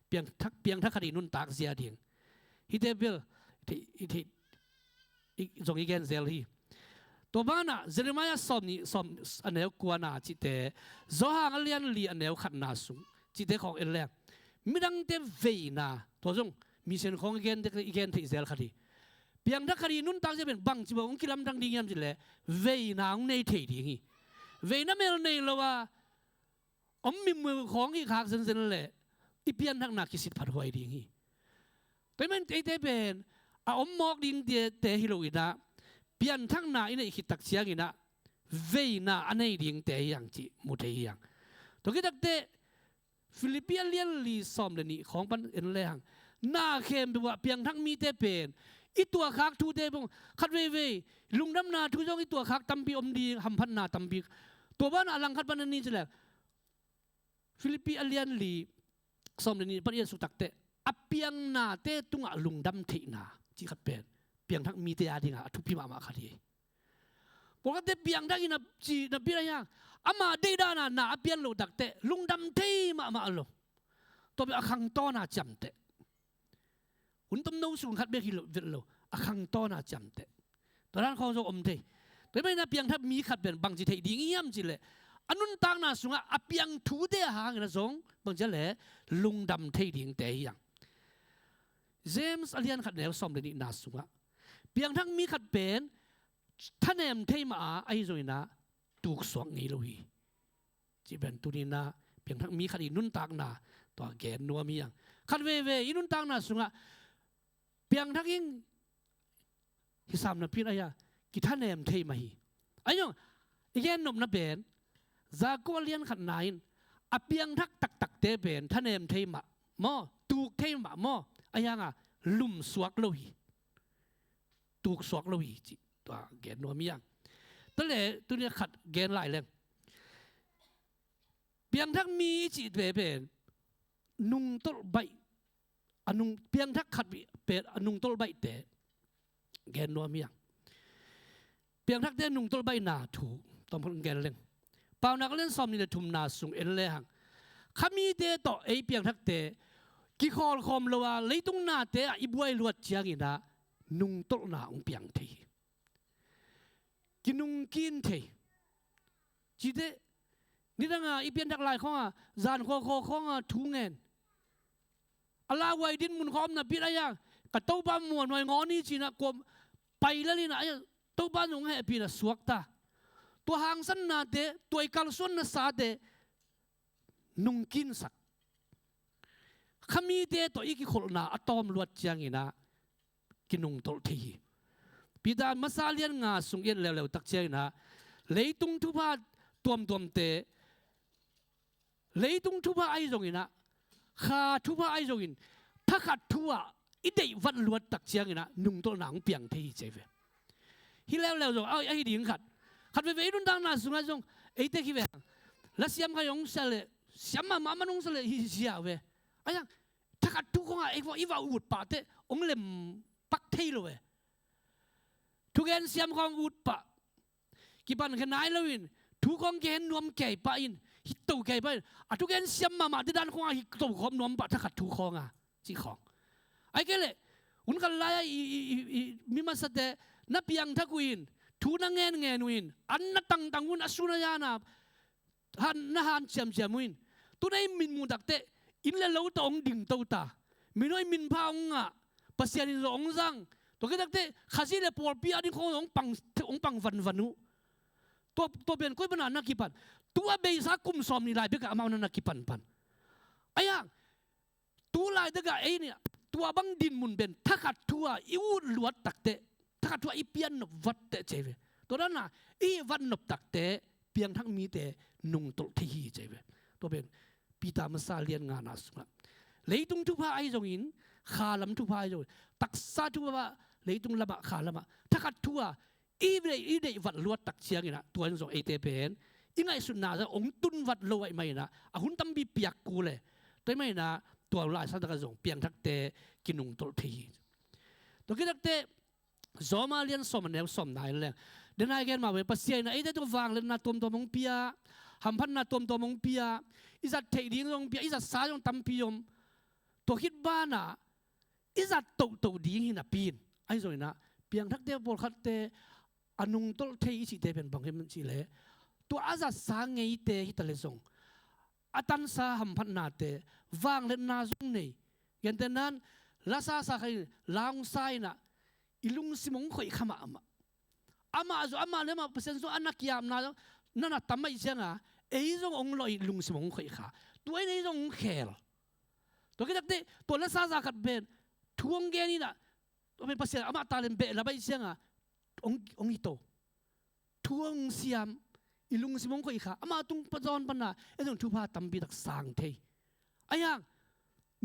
Piangthak, piangthak khat i nuntak zia ding. Hihte bel i theih, i theih, i zong i gen zel hi. Tua banah Jeremiah sawm nih, sawm, a neu kuana cihte, Johan a lian li a neu khatna sung cihte khawng en leng, midangte veina, tua zong mission khawng i gen, i gen theih zel khat hi. Piangthak khat i nuntak zia pen bangci bang hong kilamdang ding hiam cih leh, veina hong nei thei ding hi. Veina mel nei lo a om mimul khawng i khak zenzen leh i pianthakna kisit phathuai ding hi. Tua ahih manin eite pen a om mawk dingte hi lo in ah, pianthakna i neih khit tak ciang in ah veina a nei dingte hi hang cih mu thei hi hang. Tua khit takteh Filippi a lian li sawm le nih khawng pan en lehang, na khempeuh ah piangthak mite pen i tuahkhak thute bang, khat veivei lungdamna thu zong i tuahkhak tampi om ding, hamphatna tampi. Tua banah a langkhat pan en ni ci leh, Filippi a lian li sawm le nih pan i en suk takteh, a piang nate tungah lungdam theihna cih khat pen piangthak mite a dingah a thupi mahmah khat hi. Pawlkhatte piangthak in a ci na pi lai hiang, ama deihdan a na a pian loh takteh lungdam thei mahmah lo. Tua pen a khangtawn a ciamteh. Hun tomno sung khat bek hi lo, vet lo, a khangtawna ciamteh. Tua dan khawng zong om thei. Tua hi manin ah piangthak mi khat pen bangci theih ding hiam cih leh, a nuntakna sungah a piang thute a hangin ah zong bangci a leh lungdam thei dingte hi hang. James a lian khat neu sawm le nihna sungah piangthak mi khat pen thanem thei mah a, ahi zongin ah tuksuak ngei lo hi. Cih pen tuni-in ah piangthak mi khat i nuntakna tua gen nuam hi hang. Khat veve i nuntakna sungah piangthak ing hi sam napi-in ah, ahi a, kithanem thei mah hi. Ahi zong i gen nopna pen Jakob a lian khatna in a piangthak taktakte pen thanem thei mah maw, tuk thei mah maw, ahi hang a lumsuak lo hi, tuksuak lo hi cih tua gen nuam hi hang. Tua leh tuni-in ah khat gen lai leng, piangthak mi i cihte pen nungtolh baih, a nung, piangthak khat pen a nungtolh baihte gen nuam hi hang. Piangthakte nungtolh baihna thu tawm khat gen leng, Paunak a lian sawmnih le thumna sung en lehang, khamite tawh ei piangthakte kikhawlkhawm lo a leitung nate ah i buai luat ciangin ah nungtolhna hong piang thei hi. Kinungkin thei. Cite, nidang a i pianthak lai khawng a, zan khawkhaw khawng a thu ngen, a lauhuai dinmun khawng om napi-in ah, ahi a, ka Topa muanhuai ngawn hi ci-in ah kua pai lel in ah, ahi a, Topa in hong hehpih in ah suakta. Tua hangsannate, tua i kalsuan nasate nungkinsak. Khamite tawh i kikholhna a tawm luat ciangin ah kinungtolh thei hi. Peter masa lian nga sung i et leuleu tak ciangin ah leitung thupha tuamtuamte, leitung thupha ahi zongin ah, kha thupha ahi zongin, thakhat thu ah i deih vat luat tak ciangin ah nungtolhna hong piang thei hi ci hi ve. Hi leuleu zong a, ahi ding khat. Khat veve i nuntakna sungah zong eite hi ve. Lasiam khat hong sia leh, siam mahmah man hong sia leh hi sia ve. Ahi hang, thakhat thu khawng ah i va, i va ut pah teh hong lem pak thei lo ve. Thugen siam khawng ut pah, kipan khia nai lo in, thu khawng kihen nuam kei pah in, hi to kei pah in, a thugen siam mahmahte dan khawng ah hi to khawm nuam pah, thakhat thu khawng ah, cih khawng. Ahih kei leh hun khat lai-ah i, i, i, i mi masate na piangthak uh in, thu na ngenngen uh in, an na tangtang uh in, a sun a zan a han, na hanciamciam uh in, tu-in i mit muh tak teh inn le lo tawh hong ding to ta, mino in minpha hong ngah, Pasian in zong hong zang. Tua khit tak teh Khazih le pawlpi a ding khawng hong pang, hong pang vanvan uh. Tua, tua pen koi pan a na kipan? Tu a beisa kum sawmnih lai bekah amau na na kipanpan. Ahi hang, tu laitak ah ei in tua bang dinmun pen thakhat thu ah i ut luat tak teh, thakhat thu ah i pian nop vat teh ci hi ve. Tua dan a i vat nop tak teh piangthak mite nungtolh thei hi ci hi ve. Tua pen Peter masa lian ngana sungah, leitung thupha ahi zongin, kha lam thupha ahi zongin, taksa thupha, leitung lamah, kha lamah, thakhat thu ah i deih, i deih vat luat tak ciangin ah, tua in zong eite pen i ngaihsutna zong hong tun vat lo ahih manin ah, a hun tampi piak kul e. Tua ahih manin ah tua Lai Siangtho takah zong piangthakte kinungtolh thei hi. Tua khit tak teh Rom a lian sawm a neu sawmna en leng, den a i gen mah bang, Pasian in ah eite tungah vangliatna tuamtuam hong pia, hamphatna tuamtuam hong pia, i zat theih ding zong hong pia, i zatsa zong tampi om. Tua khit banah i zat tohtoh ding hi napi in, ahi zongin ah piangthakte pawlkhatte a nungtolh thei i cihte pen bang hiam cih leh, tua a zatsa ngeite hi ta leh zong, a tansa hamphatnate, vangliatna zong nei, gentehna-in lasa sa kha in, la hong sa in ah, i lungsim hong khoih kha mahmah. Amah zong, amah le amah Pasian zong a na kiamna zong na na tam ahih ciangin ah, ei zong hong lawh in lungsim hong khoih kha. Tua in ei zong hong khel. Tua khit tak teh tua lasa sa khat pen thu hong gen in ah, tua pen Pasian amah talent behlap ahih ciangin ah hong, hong hi to. Thu hong siam, i lungsim hong khoih kha, amah tung pan zawn pan a ei zong thupha tampi tak sang thei. Ahi hang,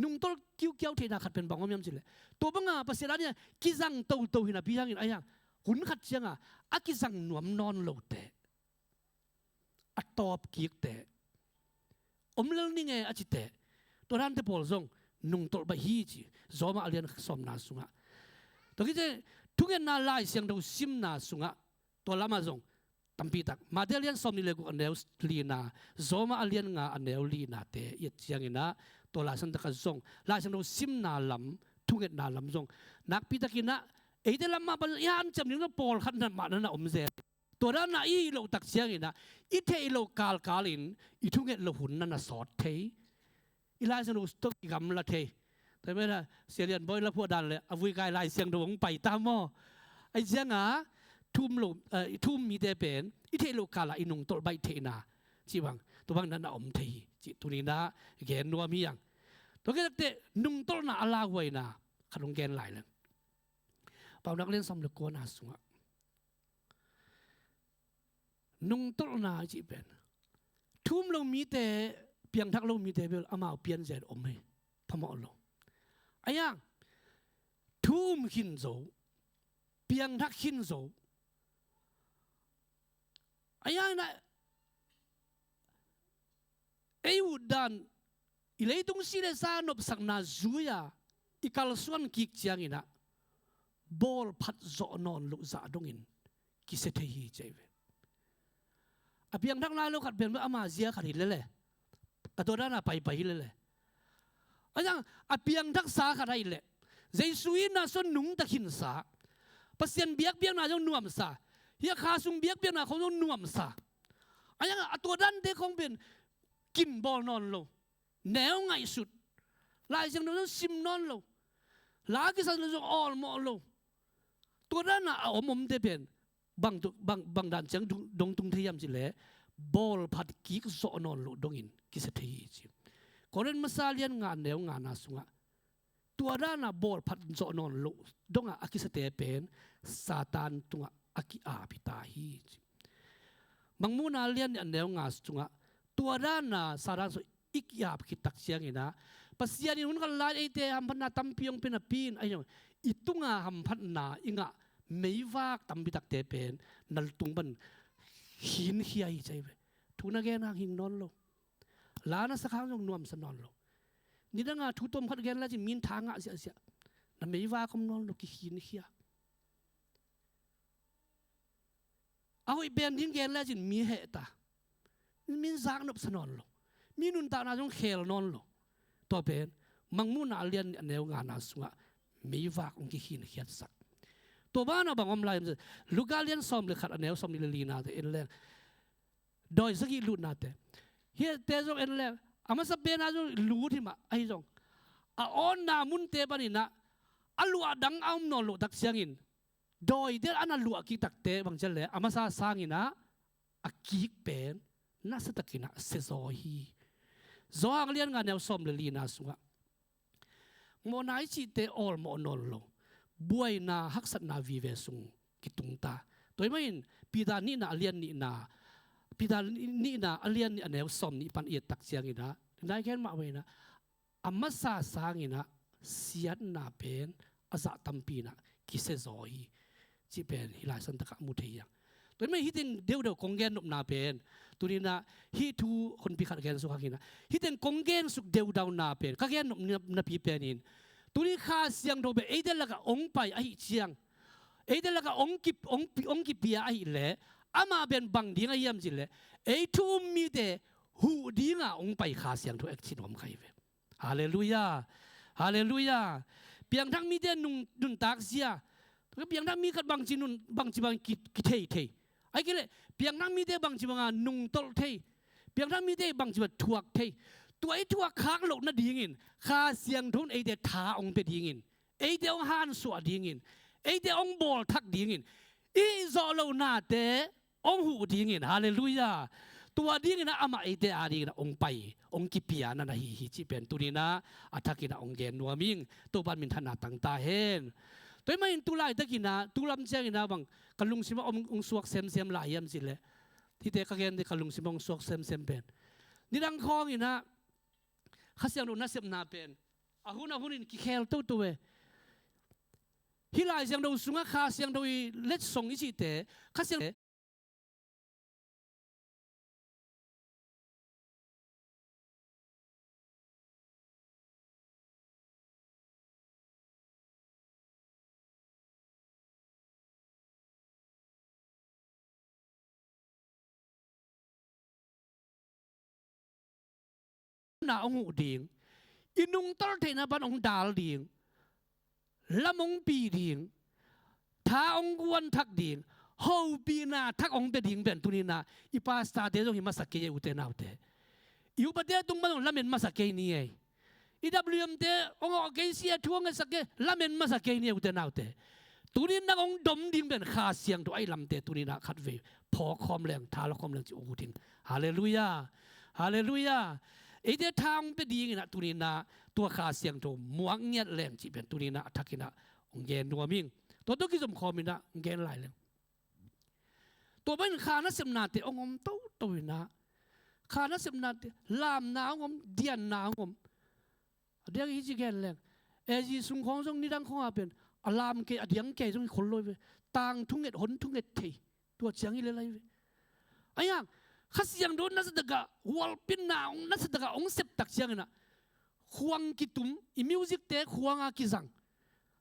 nungtolh kiukiau theihna khat pen bang om hiam cih leh, tua bang a Pasian a ding a kizang toto hi napi hangin, ahi hang, hun khat ciangin a kizang nuam nawn lote, a tawp kikte om lel ning e a cite, tua dante pawl zong nungtolh baih hi ci, Rom a lian sawmna sungah. Tua khit teh thungetna Lai Siangtho simna sungah tua lamah zong tampi tak, Matthai a lian sawmnih le guk a neu lina, Rom a lian nga a neu linate i et ciangin ah, tua Lai Siangtho takah zong, Lai Siangtho simna lam thungetna lam zong nakpi takin ah eite lam mah pan i hanciam ding zong pawlkhat na mah na na om zel. Tua dan a i hih loh tak ciangin ah i theih loh kalkal in i thunget loh hun na na sawt thei. I Lai Siangtho tawh kigamla thei. Tua hi mah a Sia Lian Bawi la phuah dan le a vui kai Lai Siangtho hong pai ta maw? Ahi ciangin thu um lo, eh, thu um mite pen i theih loh kal ah i nungtolh baih theihna cih bang, tua bang na na om thei hi cih tuni-in ah gen nuam hi hang. Tua khit takte nungtolhna a lauhuaina khat hong gen lai leng. Paunak lian sawm le kuana sungah nungtolhna i cih pen thu um lo mite, piangthak lo mite bel amau pianzia om hi, phamawh lo. Ahi hang thu um khin zo, piangthak khin zo. Ahi hang in ah ei utdan, i leitung si le sa nopsakna zui-a i kalsuan kik ciangin ah bawlphat zawh nawn loh zah dongin kisia thei hi ci hi ve. A piangthak nai lo khat pen bel ama zia khat hi lele, a tua dan a paipai hi lele. Ahi zong a piangthaksa khat ahih leh Jesu itna sung nungta khinsa, Pasian biakpiakna zong nuamsa, hih a kha sung biakpiakna khong zong nuamsa. Ahi zong a tua dante khong pen kin bawl nawn lo, neu ngaihsut, Lai Siangtho zong sim nawn lo, la kisa lo zong awlmawh lo. Tua dan a a om omte pen bang tu, bang, bang dan ciang dong, dong tung thei hiam cih leh bawlphat kik zawh nawn loh dongin kisia thei hi ci. Korin masa lian nga neu ngana sungah tua dan a bawlphat zawh nawn loh dongah a kisiate pen Satan tungah a ki-ap hi ta hi ci. Mangmuhna lian nih a neu nga sungah tua dan a Satan sung i ki-ap khit tak ciangin ah Pasian in hun khat lai eite hamphatna tampi hong pia napi in, ahi zong i tunga hamphatna i ngah meivak tampi takte pen na tung pan khinkhia hi ci hi ve. Thu na gen hang hing nawn lo. La na sak hang zong nuamsa nawn lo. Nidanga thu tawm khat gen lecin mi in tha ngah ziahziah. Na meivak om nawn lo, kikhinkhia. A hoih pen ding gen lecin mi heh ta. Mi in zak nopsa nawn lo. Mi nuntakna zong khel nawn lo. Tua pen Mangmuhna a lian nih a neu ngana sungah meivak hong kikhinkhiatsak. Tua banah bang om lai hiam cih leh Luka lian sawm le khat a neu sawmnih le lina te en leng, dawi sagih lutnate, hiate zong en leng, a masa pen ah zong lut hi mah, ahi zong a awnna munte panin ah a luah dang a om nawn loh tak ciangin dawite a na luah kik takte bang ci hiam cih leh a masa sangin ah a kik pen nasa takin ah siazaw hi. Johan lian nga neu sawm le lina sungah mawhna i cihte awlmawh nawn lo, buaina haksatna vive sung kitung ta. Tua hi mah in Peter nihna a lian nihna, Peter nihna a lian nih a neu sawmnih pan i et tak ciangin ah nai khen mah ve in ah a masa sangin ah siatna pen a zah tampi in ah kisiazaw hi cih pen hih Lai Siangtho ah mu thei hi hang. Tua hi mah in hih teng deudau kong gen nopna pen tuni in ah hih thu hunpi khat gen suk hang hi in ah hih teng kong gen suk deudau na pen ka gen nop na, napi pen in tuni Kha Siangtho pen eite lakah hong pai ahih ciang, eite lakah hong ki, hong pi, hong kipia ahih leh amah pen bang ding ahi hiam cih leh ei thu um mite huh dinga hong pai Kha Siangtho action om kha hi ve. Halleluiah. Halleluiah. Piangthak mite nung, nuntak zia. Piangthak mi khat bangci nun, bangci bang ki, kithei thei. Ahih kei leh piangthak mite bangci banga nungtolh thei. Piangthak mite bangci bang thuak thei. Tua i thuak khak loh nadingin Kha Siangtho in eite tha hong pia dingin, eite hong hansuah dingin, eite hong bawlthak dingin, i hih zawh loh nate hong huh dingin, halleluiah. Tua dingin ah amah eite a dingin ah hong pai, hong kipia na na hi hi cih pen tuni in ah a thakin ah hong gen nuam ing. Topa in minthanna tang ta hen. Tua hi mah in tu laitakin ah, tu lam ciangin ah bang ka lungsim ah hong, hong suak semsem lai hiam cih leh, hihte ka gen ding ka lungsim ah hong suak semsem pen nidang khawngin ah Kha Siangtho nasepna pen a hun a hunin kikhel toto e. Hih Lai Siangtho sungah Kha Siangtho i letsong i cihte, Kha Siangtho na hong huh ding, i nungtolh theihna pan hong dal ding, lam hong pi ding, tha hong guan thak ding, hopihna thak hong pia ding pen tuni-in ah i pastor-te zong hi masa kei e, ute naute. I upate tung pan zong lamen masa kei ni e. I W M-te hong awh kei si e, thu hong ngetsak kei, lamen masa kei ni e, ute naute. Tuni-in nang hong dom ding pen Kha Siangtho ahi lamte tuni-in ah khatvei phawk khawm leng, tha la khawm leng cih ut ding. Halleluiah. Halleluiah. Eite tha hong pia dingin ah tuni-in ah tua Kha Siangtho muak ngiat leng cih pen tuni-in ah a thakin ah hong gen nuam ing. Tua tawh kizom khawmin ah hong gen lai leng. Tua bangin kha nasepnate hong om toto in ah, kha nasepnate, lamna hong om, dianna hong om. A diak hi ci gen leng, A Z sung khawng zong nidang khawng a pen a lam kei, a diang kei zong hi khol lo hi ve. Tang thunget, hon thunget thei, tua ciang hi lel ahi ve. Ahi hang Kha Siangtho nasatak a, hualpinna hong nasatak a hong septak ciangin ah khuang kitum, i music-te khuang a kizang,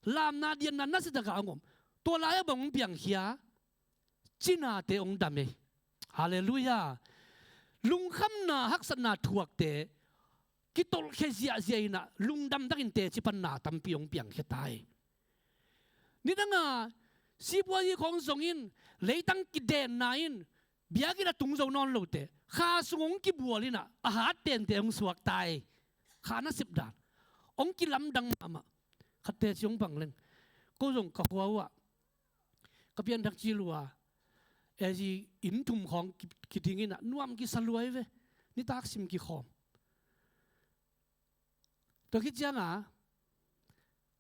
lamna dianna nasatak a hong om. Tua lai-ah bang hong piangkhia? Cinate hong dam e. Halleluiah. Lungkhamna, haksatna thuakte kitolhkhia ziahziah in ah lungdam takin teci panna tampi hong piangkhia ta e. Nidang a sipuazi khawng zong in, leitang kidenna in, biakinn a tung zo nawn lote, kha sung hong kibual in ah a hat tente hong suak ta e. Kha nasep dan hong kilamdang mahmah. Khatte ci hong pang leng, ko zong ka khua uh ah ka pianthak ci lua, A Z inn thum khawng ki, kiding in ah nuam kisa lua hi ve. Nitak sim kikhawm. Tua khit ciang a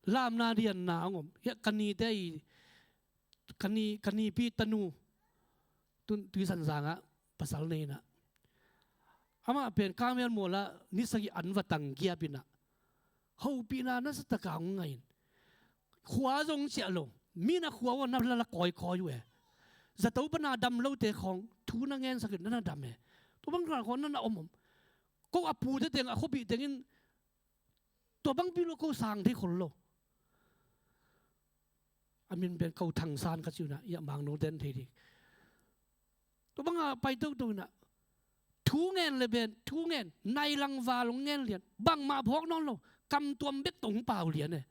lamna dianna hong om. Hiah ka nite i, ka ni, ka nipi tanu, tun, Tuisanzang ah pasal nei in ah, amah pen Kangmian mual ah ni sagih an va tang giap in ah, hopihna nasatak a hong ngah in, khua zong ciah lo, mi na khua uh a na la la kawikawi uh e. Zato pana dam lote khawng thu na ngensak in na na dam e. Tua bang khawng na na om om. Ko a pute teng, a khuapih teng in tua bangpi lo, ko sang thei khol lo. A min pen ko Thang San ka ci uh in ah, i a Mangno den thei ding. Tua bang a pai toto in ah, thu ngen le pen thu ngen, nai lang val hong ngen lian, bangmah phawk nawn lo, kamtuam bek tawh hong pau lian e.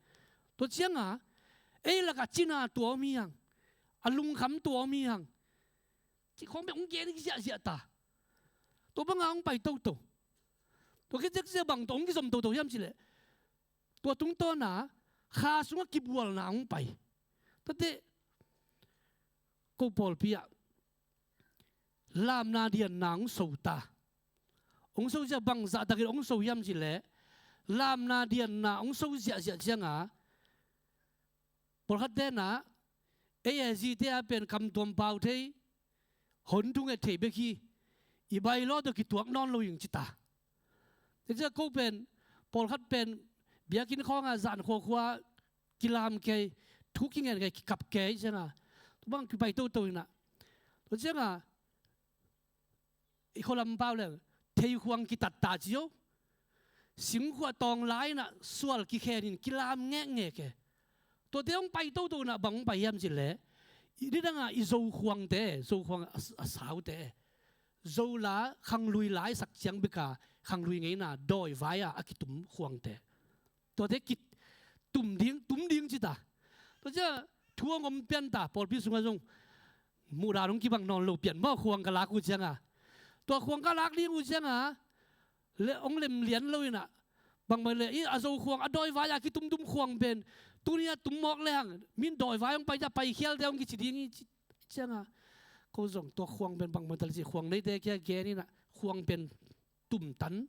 Tua ciang a ei lak ah cina tua om hi hang, a lungkham tua om hi hang, cih khawng bek hong gen ziahziah ta. Tua bang a hong pai toto. Tua khit ciang bang tawh hong kizom toto hiam cih leh, tua tungtawn a kha sungah kibualna hong pai. Tate, ko pawlpi ah lamna dianna hong so ta. Hong so ziah, bangzah takin hong so hiam cih leh, lamna dianna hong so ziahziah ciang a, pawlkhatte in ah, ei A Z-te a pen kamtuam pau thei, hon thunget thei bek hi, i bylaw tawh kituak nawn lo ing ci ta. Tua ciang ko pen, pawlkhat pen biakinn khawng a zan khuakhua kilam kei, thu kingen kei, kikap kei ciang a, tua bang kipai toto in ah, tua ciang a i khualam pau leng, theikhuang kitat ta ci o. Singkhuah tawng lai in ah sual kikhen in kilam ngekngek e. Tuate hong pai toto in ah bang hong pai hiam cih leh, i nidang a i Zo khuangte, Zo khuang a, a saute, Zo la, khanglui la i sak ciang bek a khanglui ngeina dawivai a a kitum khuangte, tuate kitum ding, tum ding ci ta. Tua ciang thu hong om pian ta, pawlpi sungah zong muhdan hong kibang nawn lo pian maw, khuang ka lak uh ciang a. Tua khuang ka lak ding uh ciang a, le hong lem lian lo in ah, bangmah le, i a Zo khuang, a dawivai a kitumtum khuang pen tuni a tum mawk le hang, min dawivai hong pai ciang, paikhialte hong kici ding hi ci ciang a, ko zong tua khuang pen bangmah tal ci, khuang neite kia gen in ah, khuang pen tumtan,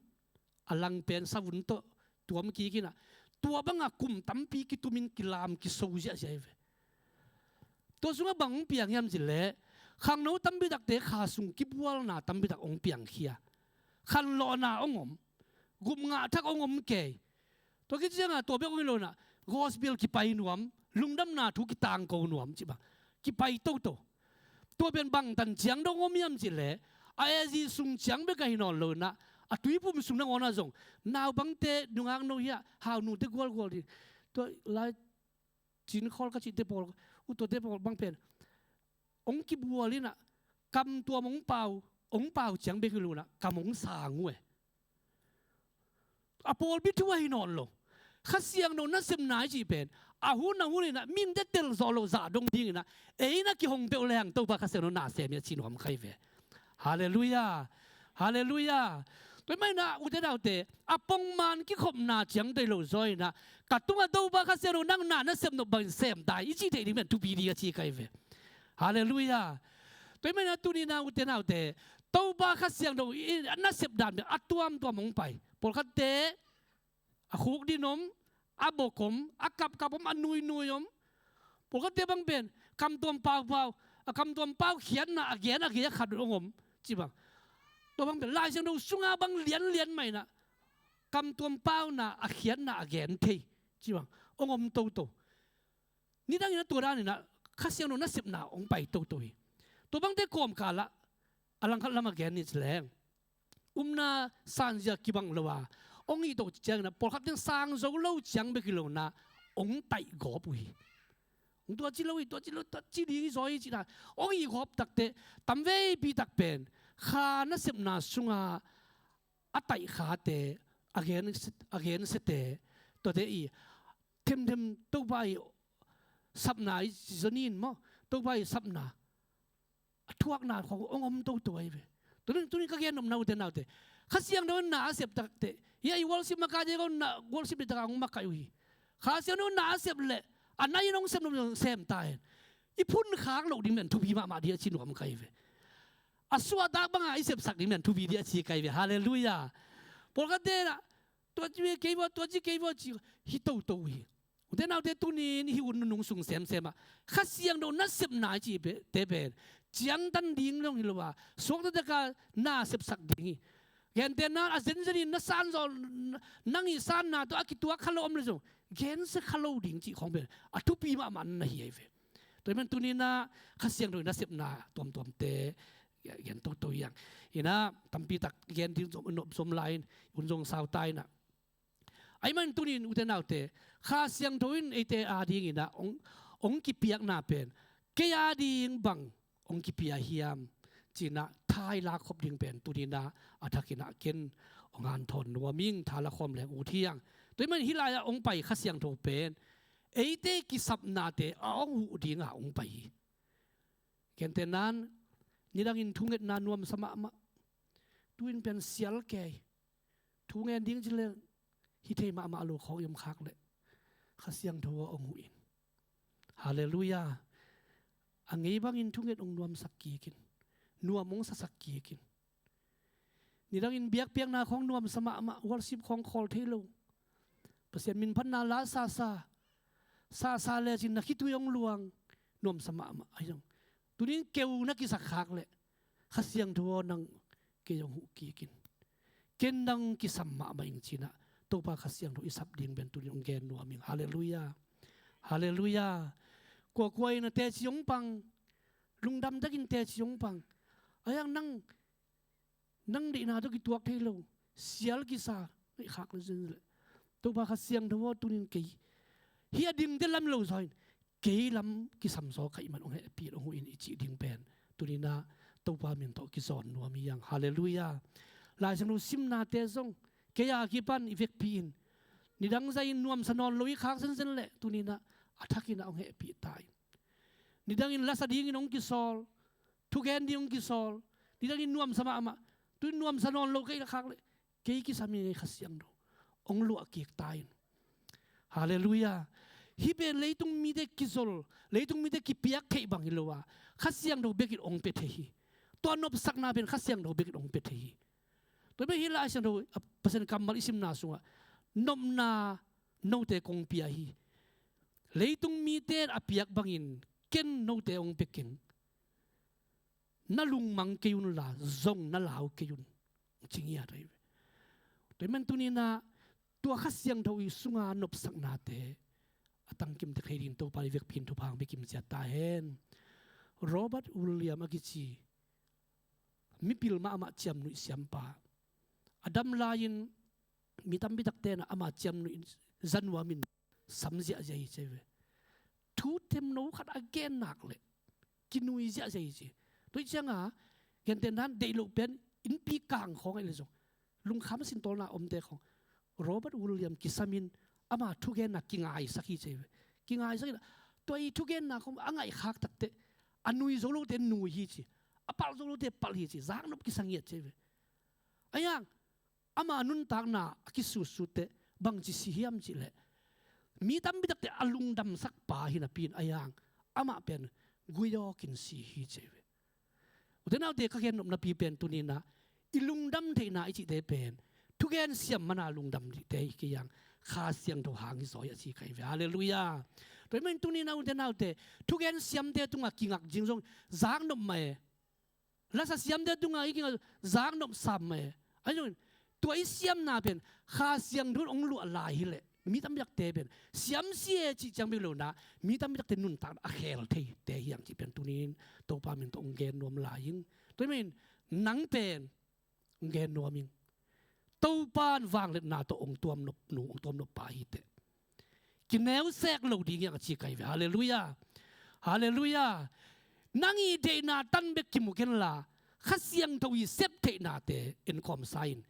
a lang pen savun tawh tuam kik in ah, tua bang a kum tampi kitumin kilam kiso ziahziah hi ve. Tua sungah bang hong piang hiam cih leh, khangno tampi takte kha sung kibualna tampi tak hong piangkhia. Khanlawhna hong om, gupngah thak hong om kei. Tua khit ciang a tua bek hong hi lo in ah, gospel kipai nuam, lungdamna thu kitangko nuam cih bang kipai toto. Tua pen bangtan ciang dong om hiam cih leh, a A Z sung ciang bek a hi nawn lo in ah, a Tuiphum sung nangawn ah zong, naupangte, nungakno hiah, haunute gualgual ding, tua lai Cin Khawl ka cihte pawl, uh, tuate pawl bang pen hong kibual in ah, kamtuam hong pau, hong pau ciang bek hi lo in ah, kam hong sang uh e. A pawlpi thu ahi nawn lo. Kha Siangtho nasepna i cih pen a hun a hun inah mihingte tel zawh loh zah dong dinginah ei na kihong peuh leng Topa Kha Siangtho na sem hi a ci nuam kha hi ve. Halleluiah. Halleluiah. Tua ahih maninah ute naute, a pongman kikhopna ciang tei lo zaw inah ka tungah Topa Kha Siangtho nang na na sep nop bangin sem ta hi i cih theih ding pen thupi ding a ci kha hi ve. Halleluiah. Tua ahih maninah tuninah ute naute, Topa Kha Siangtho i a nasep dan pen a tuamtuam hong pai. Pawlkhatte a khukdin om, a bok om, a kapkap om, a nuinui om. Pawlkhatte bang pen kamtuam paupau, a kamtuam pau khiatna a gen a gei a khat hong om ci bang. Tua bang pen Lai Siangtho sunga bang lianlian mah inah kamtuam pauna a khiatna a gen thei ci bang hong om toto. Nidangin a tua daninah Kha Siangtho nasepna hong pai toto hi. Tua bangte kawmkalah a langkhat lamah gen ni ci leng, upna sanzia kibang lo a hong hih to cianginah pawlkhat teng sang zo lo ciang bek hi lo inah hong taih gawp uh hi. Hong tua ci lo hi, tua ci lo, tua ci ding hi zaw hi cih dan hong hih gawp takteh tamveipi tak pen kha nasepna sunga a taih khate, a gen, a gensiate, tuate i themthem Topa i sapna i ci zaw ni in maw, Topa i sapna a thuakna khong hong om toto ahi ve. Tunin, tunin ka gen nopna ute naute, Kha Siangtho in na a sep takteh, hi a i worship makaite ko na worship deihtaka hong makaih uh hi. Kha Siangtho in na a sep leh a nai in hong sep nop sem ta hen. I phunkhak loh ding pen thupi mahmah ding a ci nuam kha hi ve. A suahtak banga i sepsak ding pen thupi ding a ci kha hi ve. Halleluiah. Pawlkhatte inah tua ci kei vua, tua ci kei vua ci hi toto uh hi. Ute naute, tunin hih hun nunung sung semsem ah Kha Siangtho nasepna i cihte pen ciangtan ding dong hi lo a, suakta taka na sepsak ding hi. Gentehna a zenzenin na sanzaw, nang i sanna tawh a kituak kha lo om le zong gensia kha lo ding cih khong pen a thupi mahmah na hi ahi ve. Tua ahih man tuninah Kha Siangtho i nasepna tuamtuamte gen toto hi hang. Inah tampitak gen ding zom, zom lai-in hun zong sau ta inah. Ahih man tunin ute naute, Kha Siangtho in eite adinginah hong, hong kipiakna pen kei ading bang hong kipia hiam cinah tha i lak khop ding pen tuninah a thakinah ken hong hanthawn nuam ing, tha la khawm leng ut hi hang. Tua ahih man hih lai-ah hong pai Kha Siangtho pen eite kisapnate a hong huh dinga hong pai hi. Gentehna-in nidangin thungetna nuamsa mahmah, tu-in pen sial kei, thu ngen ding ci leng hi thei mahmah lo khawng i om khak leh Kha Siangtho aw hong huh in. Halleluiah. A ngei bangin thunget hong nuamsak kik in, nuam hong sasak kik in. Nidangin biakpiakna khawng nuamsa mahmah, worship khawng khawl thei lo, Pasian minphatna la sasa, sasa lecin na khitui hong luang, nuamsa mahmah ahi zong, tunin keu na kisak khak leh Kha Siangtho aw nang kei hong huh kik in. Ken nang kisam mahmah ing cinah Topa Kha Siangtho i sap ding pen tunin hong gen nuam ing. Halleluiah. Halleluiah. Kuakua in a teci hong pang, lungdam takin teci hong pang, ahi hang nang, nang deihna tawh kituak thei lo, sial kisa, ngaih khak le zen leh Topa Kha Siangtho aw tunin kei, hih a dingte lam lo zaw in kei lam kisam zaw ka hih man hong hehpih in hong huh in i cih ding pen tuninah Topa min tawh kizawn nuam hi hang. Halleluiah. Lai Siangtho simnate zong kei a kipan i vekpi in. Nidang zai-in nuamsa nawn lo i khak zenzen leh tuninah a thakinah hong hehpih ta in. Nidangin lasa dingin hong kisawl, thugen ding hong kisawl, nidangin nuamsa mahmah, tu-in nuamsa nawn lo ka hih khak leh kei kisam ing ei Kha Siangtho, hong luah kik ta in. Halleluiah. Hih pen leitung mite kizol, leitung mite kipiak theih bang hi lo a, Kha Siangtho bekin hong pia thei hi. Tua nopsakna pen Kha Siangtho bekin hong pia thei hi. Tua pen hih Lai Siangtho, a, Pasian kammal i simna sungah nopna note kong pia hi. Leitung mite a piak bangin ken note hong pia keng. Na lungmang kei unla zong na lau kei un, ci ngiat ahi ve. Tua ahih man tuninah tua Kha Siangtho i sunga nopsaknate a tangkim tek thei dingin Topa i vekpi in thupha hong pia kimciat ta hen. Robert William a kici mipil mahmah ciamnuih siampa, a dam lai-in mi tampi takte inah ama ciamnuih za nuamin sam ziahziah hi ci ve. Thu themno khat a gen nak leh kinui ziahziah hi ci. Tua hi cianga gentehna-in deih loh pen innpi kang khawng ahih leh zong lungkham sintawlna omte khawng Robert William kisamin ama thugenna kingaisak hi ci ve. kingaisak in ah, tua i thugenna khawng a ngaihkhak takteh a nui zo lote nui hi ci, a palh zo lote palh hi ci, zaknop kisa ngiat ci ve. Ahi hang ama nuntakna a kisutsut teh bangci si hiam cih leh, mi tampi takte a lungdamsak pa hi napi in, ahi hang amah pen guiawk in si hi ci ve. Ute naute, ka gen nopnapi pen tuni in ah i lungdam theihna i cihte pen thugen siam mana lungdam te hi kei hang, Kha Siangtho hang hi zaw hi a ci ka hi ve. Halleluiah. Tua ahih manin tuni in ah ute naute, thugen siamte tungah kingak ding zong zaknop mah e. Lasa siamte tungah i kingah zaknop sam mah e. Ahi zongin tua i siamna pen Kha Siangtho in hong luah lai hileh mi tampi takte pen siam si e cih ciang bek lo in ah, mi tampi takte nuntakna a khel theite hi hang cih pen tuni in Topa min tawh hong gen nuam lai ing. Tua ahih manin nang pen hong gen nuam ing. Topa in vangliatna tawh hong tuamnop nu, hong tuamnop pa hi teh, kineu sek lo ding hi hang a ci ka hi ve. Halleluiah. Halleluiah. Nang i deihna tan bek kimu kenla, Kha Siangtho i sep theihnate enkhawm sa in,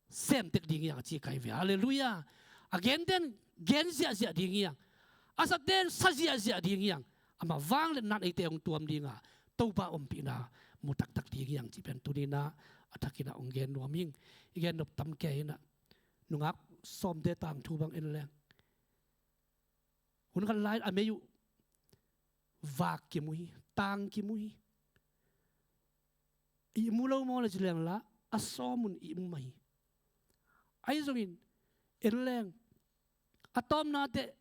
sem tek ding hi hang a ci ka hi ve. Halleluiah. A genten gen ziahziah ding hi hang, a saten sa ziahziah ding hi hang. Ama vangliatna in eite hong tuam ding a, Topa ompihna mu taktak ding hi hang cih pen tuni in ah a thak in ah hong gen nuam ing. I gen nop tam kei in ah, nungak sawmte tangthu bang en leng, hun khat lai-in a mei uh vak kimu hi, tang kimu hi. Ihmu lo maw le ci leng la, a sawm un ihmu mah hi. Ahi zongin en leng, a tawpna teh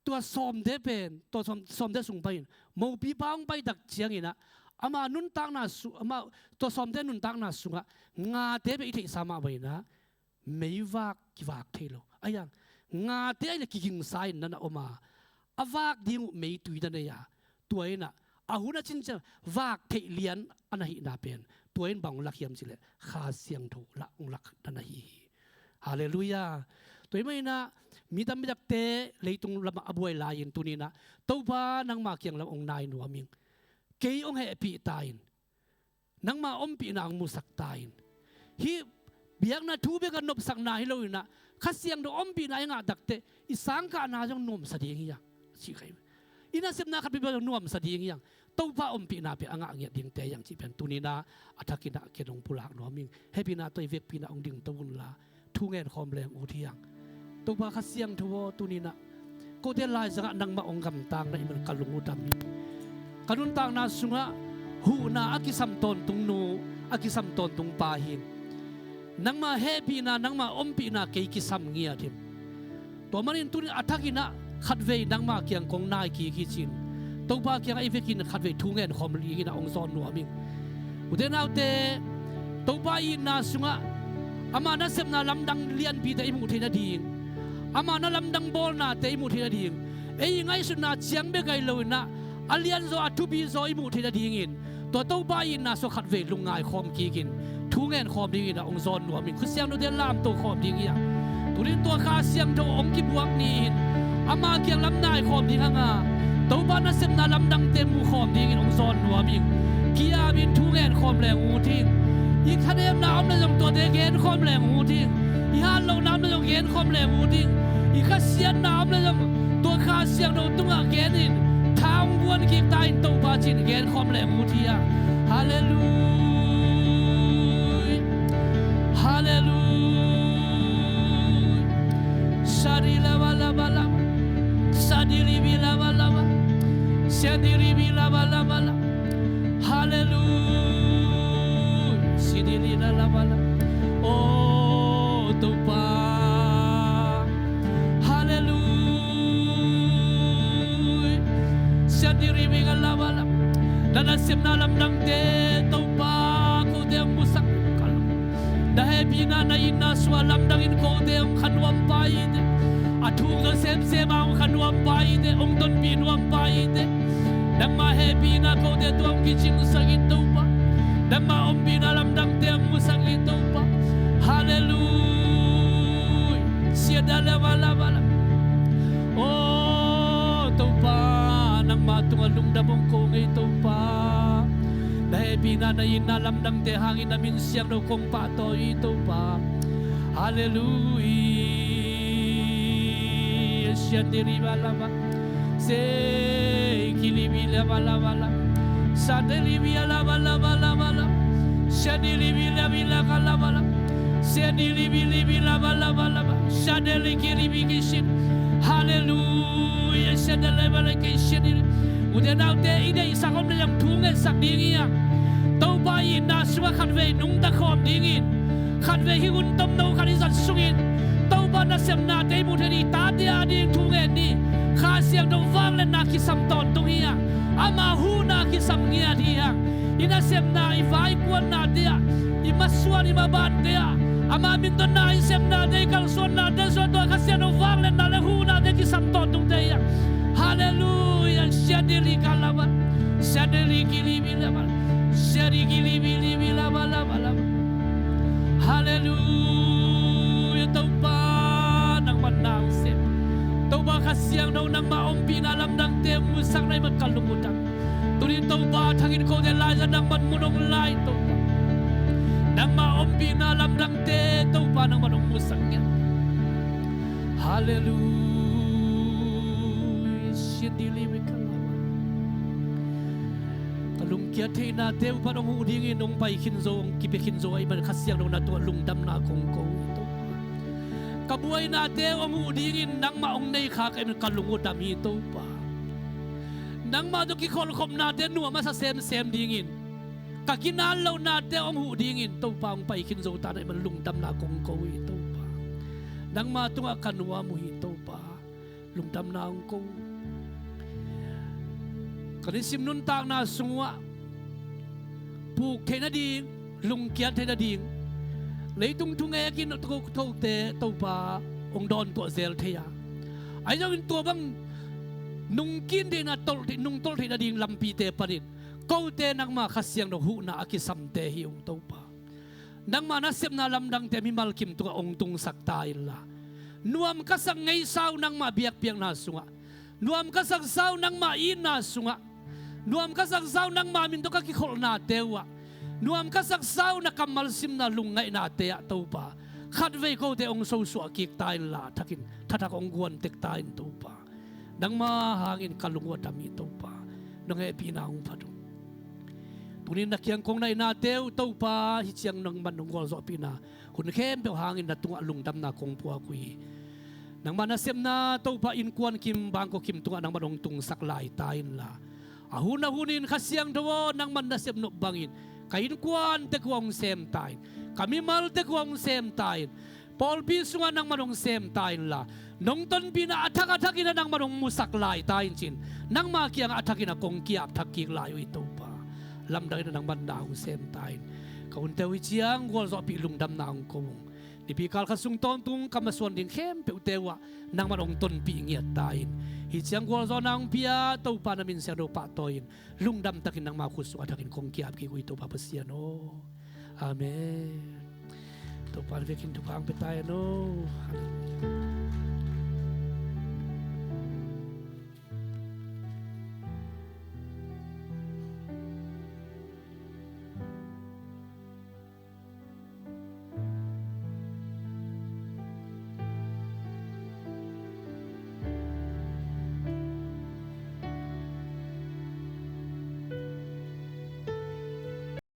tua sawmte pen, tua sawm, sawmte sung pai-in mopipa hong pai tak ciangin ah, ama nuntakna su-, ama, tua sawmte nuntakna sungah ngate bek i theihsa mah bangin ah, meivak kivak thei lo. Ahi hang ngate ahih leh kigingsa in na na om a, a vak ding uh meitui na nei a, tua in ah a hun a cin ciang vak theih lian a na hihna pen tua in bang hong lak hiam cih leh Kha Siangtho lah hong lak na na hi hi. Halleluiah. Tua ahih manin ah mi tampi takte leitung lamah a buai lai-in tuni in ah, Topa, nangma kiang lam hong nai nuam ing. Kei hong hehpih ta in. Nangma ompihna hong musak ta in. Hih biakna thu bek a nopsakna hi lo in ah, Kha Siangtho ompihna i ngah tak teh i sangkahna zong nuamsa ding hi hang, ci ka hi. I nasepna khat bek zong nuamsa ding hi hang. Topa ompihna pen a ngah ngiat dingte hi hang cih pen tuni in ah a thak in ah ken hong pulak nuam ing. Hehpihna tawh i vekpi in ah hong dingto un la, thu ngen khawm leng ut hi hang. Topa Kha Siangtho aw, tuni in ah kote laizangah nangmah hong gamtang na hih man ka lung uh dam hi. Ka nuntakna sungah huhna a kisam tawntungnu, a kisam tawntungpa hi ing. Nangma hehpihna, nangma ompihna kei kisam ngiat hi ing. Tua manin tuni in a thak in ah khatvei nangma kiang kong nai kik hi ci-in Topa kiangah i vekin khatvei thu ngen khawm ding in ah hong zawn nuam ing. Ute naute, Topa itna sungah ama nasepna lamdang lianpite i muh theih nading, ama na lamdang bawlnate i muh theih nading, ei i ngaihsutna ciang bek ahi lo in ah a lianzaw, a thupizaw i muh theih nadingin tua Topa itna sungah khatvei lungngai khawm kik in thu ngen khawm ding in ah hong zawn nuam ing. Kha Siangthote lamto khawm ding hi hang. Tuni in tua Kha Siangtho hong kibuak ni-in ama kiang lam nai khawm ding hang a, Topa nasepna lamdangte mu khawm ding in hong zawn nuam ing. Ki-ap in thu ngen khawm leng ut ing. I khanemna om leh zong tuate gen khawm leng ut ing. I hatlohna om leh zong gen khawm leng ut ing. I khasiatna om leh zong tua Kha Siangtho tungah gen in, tha hong guan kik ta in Topa ci-in gen khawm leng ut hi hang. Halleluiah. Halleluiah. Shadi lava lava lava. Shadi ribi lava lava. Shadi ribi lava lava lava. Halleluiah. Shidi li la lava lava. Oh, Topa. Halleluiah. Shadi ribi lava lava. Na nasepna lamdangte Topa, kote hong musak ka lung. Na hehpihna, na itna sungah lamdang in kote hong khanuam pa hi teh. A thuk zaw semsem a hong khanuam pa hi teh, hong tonpih nuam pa hi teh. Nangma hehpihna kote tungah hong kicingsak in Topa. Nangma ompihna lamdangte hong musak in Topa. Halleluiah. Shadi lava lava lava. Oh, Topa, nangma tungah lungdam hong ko ing ei Topa. Na hehpihna, na itna lamdangte hangin na min siangtho kong pahtawi hi Topa. Halleluiah. Shadi ribi lava. Se kilibi laba laba laba. Sate libi laba laba laba laba. Seni libi labi laka laba laba. Seni libi libi laba laba laba. Sate li kilibi kisin. Hallelujah. Sate laba la kisin. Ute naute i deihsak om le zong thu ngetsak ding hi hang. Topa i itna sungah khatvei nungta khawm dingin, khatvei hi hun tomno khat i zat sungin Topa nasepnate i muh theih ni, tate a ding thu ngen ni. Kha Siangtho vangliatna kisam tawntung hi hang. Ama huhna kisam ngiat hi hang. I nasepna, i vaikuannate ah, i masuan, i mabante ah, ama mintonna i sepnate, i kalsuannate, suan tua Kha Siangtho vangliatna le huhnate kisam tawntungte hi hang. Hallelujah. Siadili kalaba. Siadili kilibi laba. Siadili kilibi libi laba laba laba. Hallelujah. Topa nangmah na hong sem. Topa Kha Siangtho nangmah ompihna lamdangte musak na i man ka lung uh dam. Tuni Topa a thakin kote laizat nangman mun hong lai Topa. Nangmah ompihna lamdangte Topa nangman hong musak ngiat. Hallelujah. Siadili mi kalaba. Ka lungkiat theihnate uh pan hong huh dingin hong pai khin zo, hong kipia khin zo ahih man Kha Siangtho na tungah lungdamna kong ko hi Topa. Ka buainate uh hong huh dingin nangmah hong nei kha ka hih man ka lung uh dam hi Topa. Nangmah tawh kikholhkhopnate nuam a sa semsem dingin, ka ginat lohnate uh hong huh dingin Topa hong pai khin zo ta na hih man lungdamna kong ko hi Topa. Nangmah tungah ka nuam uh hi Topa. Lungdamna hong ko. Ka nisim nuntakna sungah puk theih nading, lungkiat theih nading, leitung thungekin tho, thote Topa hong dawntuah zel thei a, ahi zongin tua bang nungkin theihna, tolh theih, nungtolh theih nading lampite panin kote nangma Kha Siangtho huhna a kisamte hi ung Topa. Nangma nasepna lamdangte mimal kim tungah hong tungsak ta inla, nuam ka sak ngeisa uh nangma biakpiakna sungah, nuam ka saksa uh nangma itna sungah, nuam ka saksa uh nangma min tawh ka kikholhnate uhah, nuam ka saksa uh na kammal simna lungngainate ah Topa, khatvei kote hong sosuah kik ta inla, thakin thathak hong guan tek ta in Topa. Nangma hangin ka lung uh a dam hi Topa. Nong hehpihna hong phat ung. Tunin na kiang kong naihnate uh Topa, hih ciang nangman nong gualzawhpihna hun khempeuh hangin na tungah lungdamna kong puak uh hi. Nangma nasepna Topa innkuan kim, bangkua kim tungah nangman hong tungsak lai ta inla, a hun a hunin Kha Siangtho aw, nangman nasep nop bangin ka innkuan tek uh hong sem ta in, ka mimal tek uh hong sem ta in, pawlpi sungah nangman hong sem ta inla, nong tonpihna a thak a thakin ah nangman hong musak lai ta in cin, nangma kiangah a thakin ah kong ki-ap thak kik lai uh hi Topa. Lamdangin ah nangman na hong sem ta in. Ka hunte uh hih ciang gualzawhpih lungdamna hong ko ung. Nipikal kha sung tawntung ka masuan ding khempeuhte uhah nangman hong tonpih ngiat ta in. Hih ciang gualzawhna hong pia Topa, na min siangtho pahtawi in, lungdam takin nangma khut sungah a thakin kong ki-ap kik uh hi Topa Pasian aw. Amen. Topa in vekin thupha hong pia ta hen aw.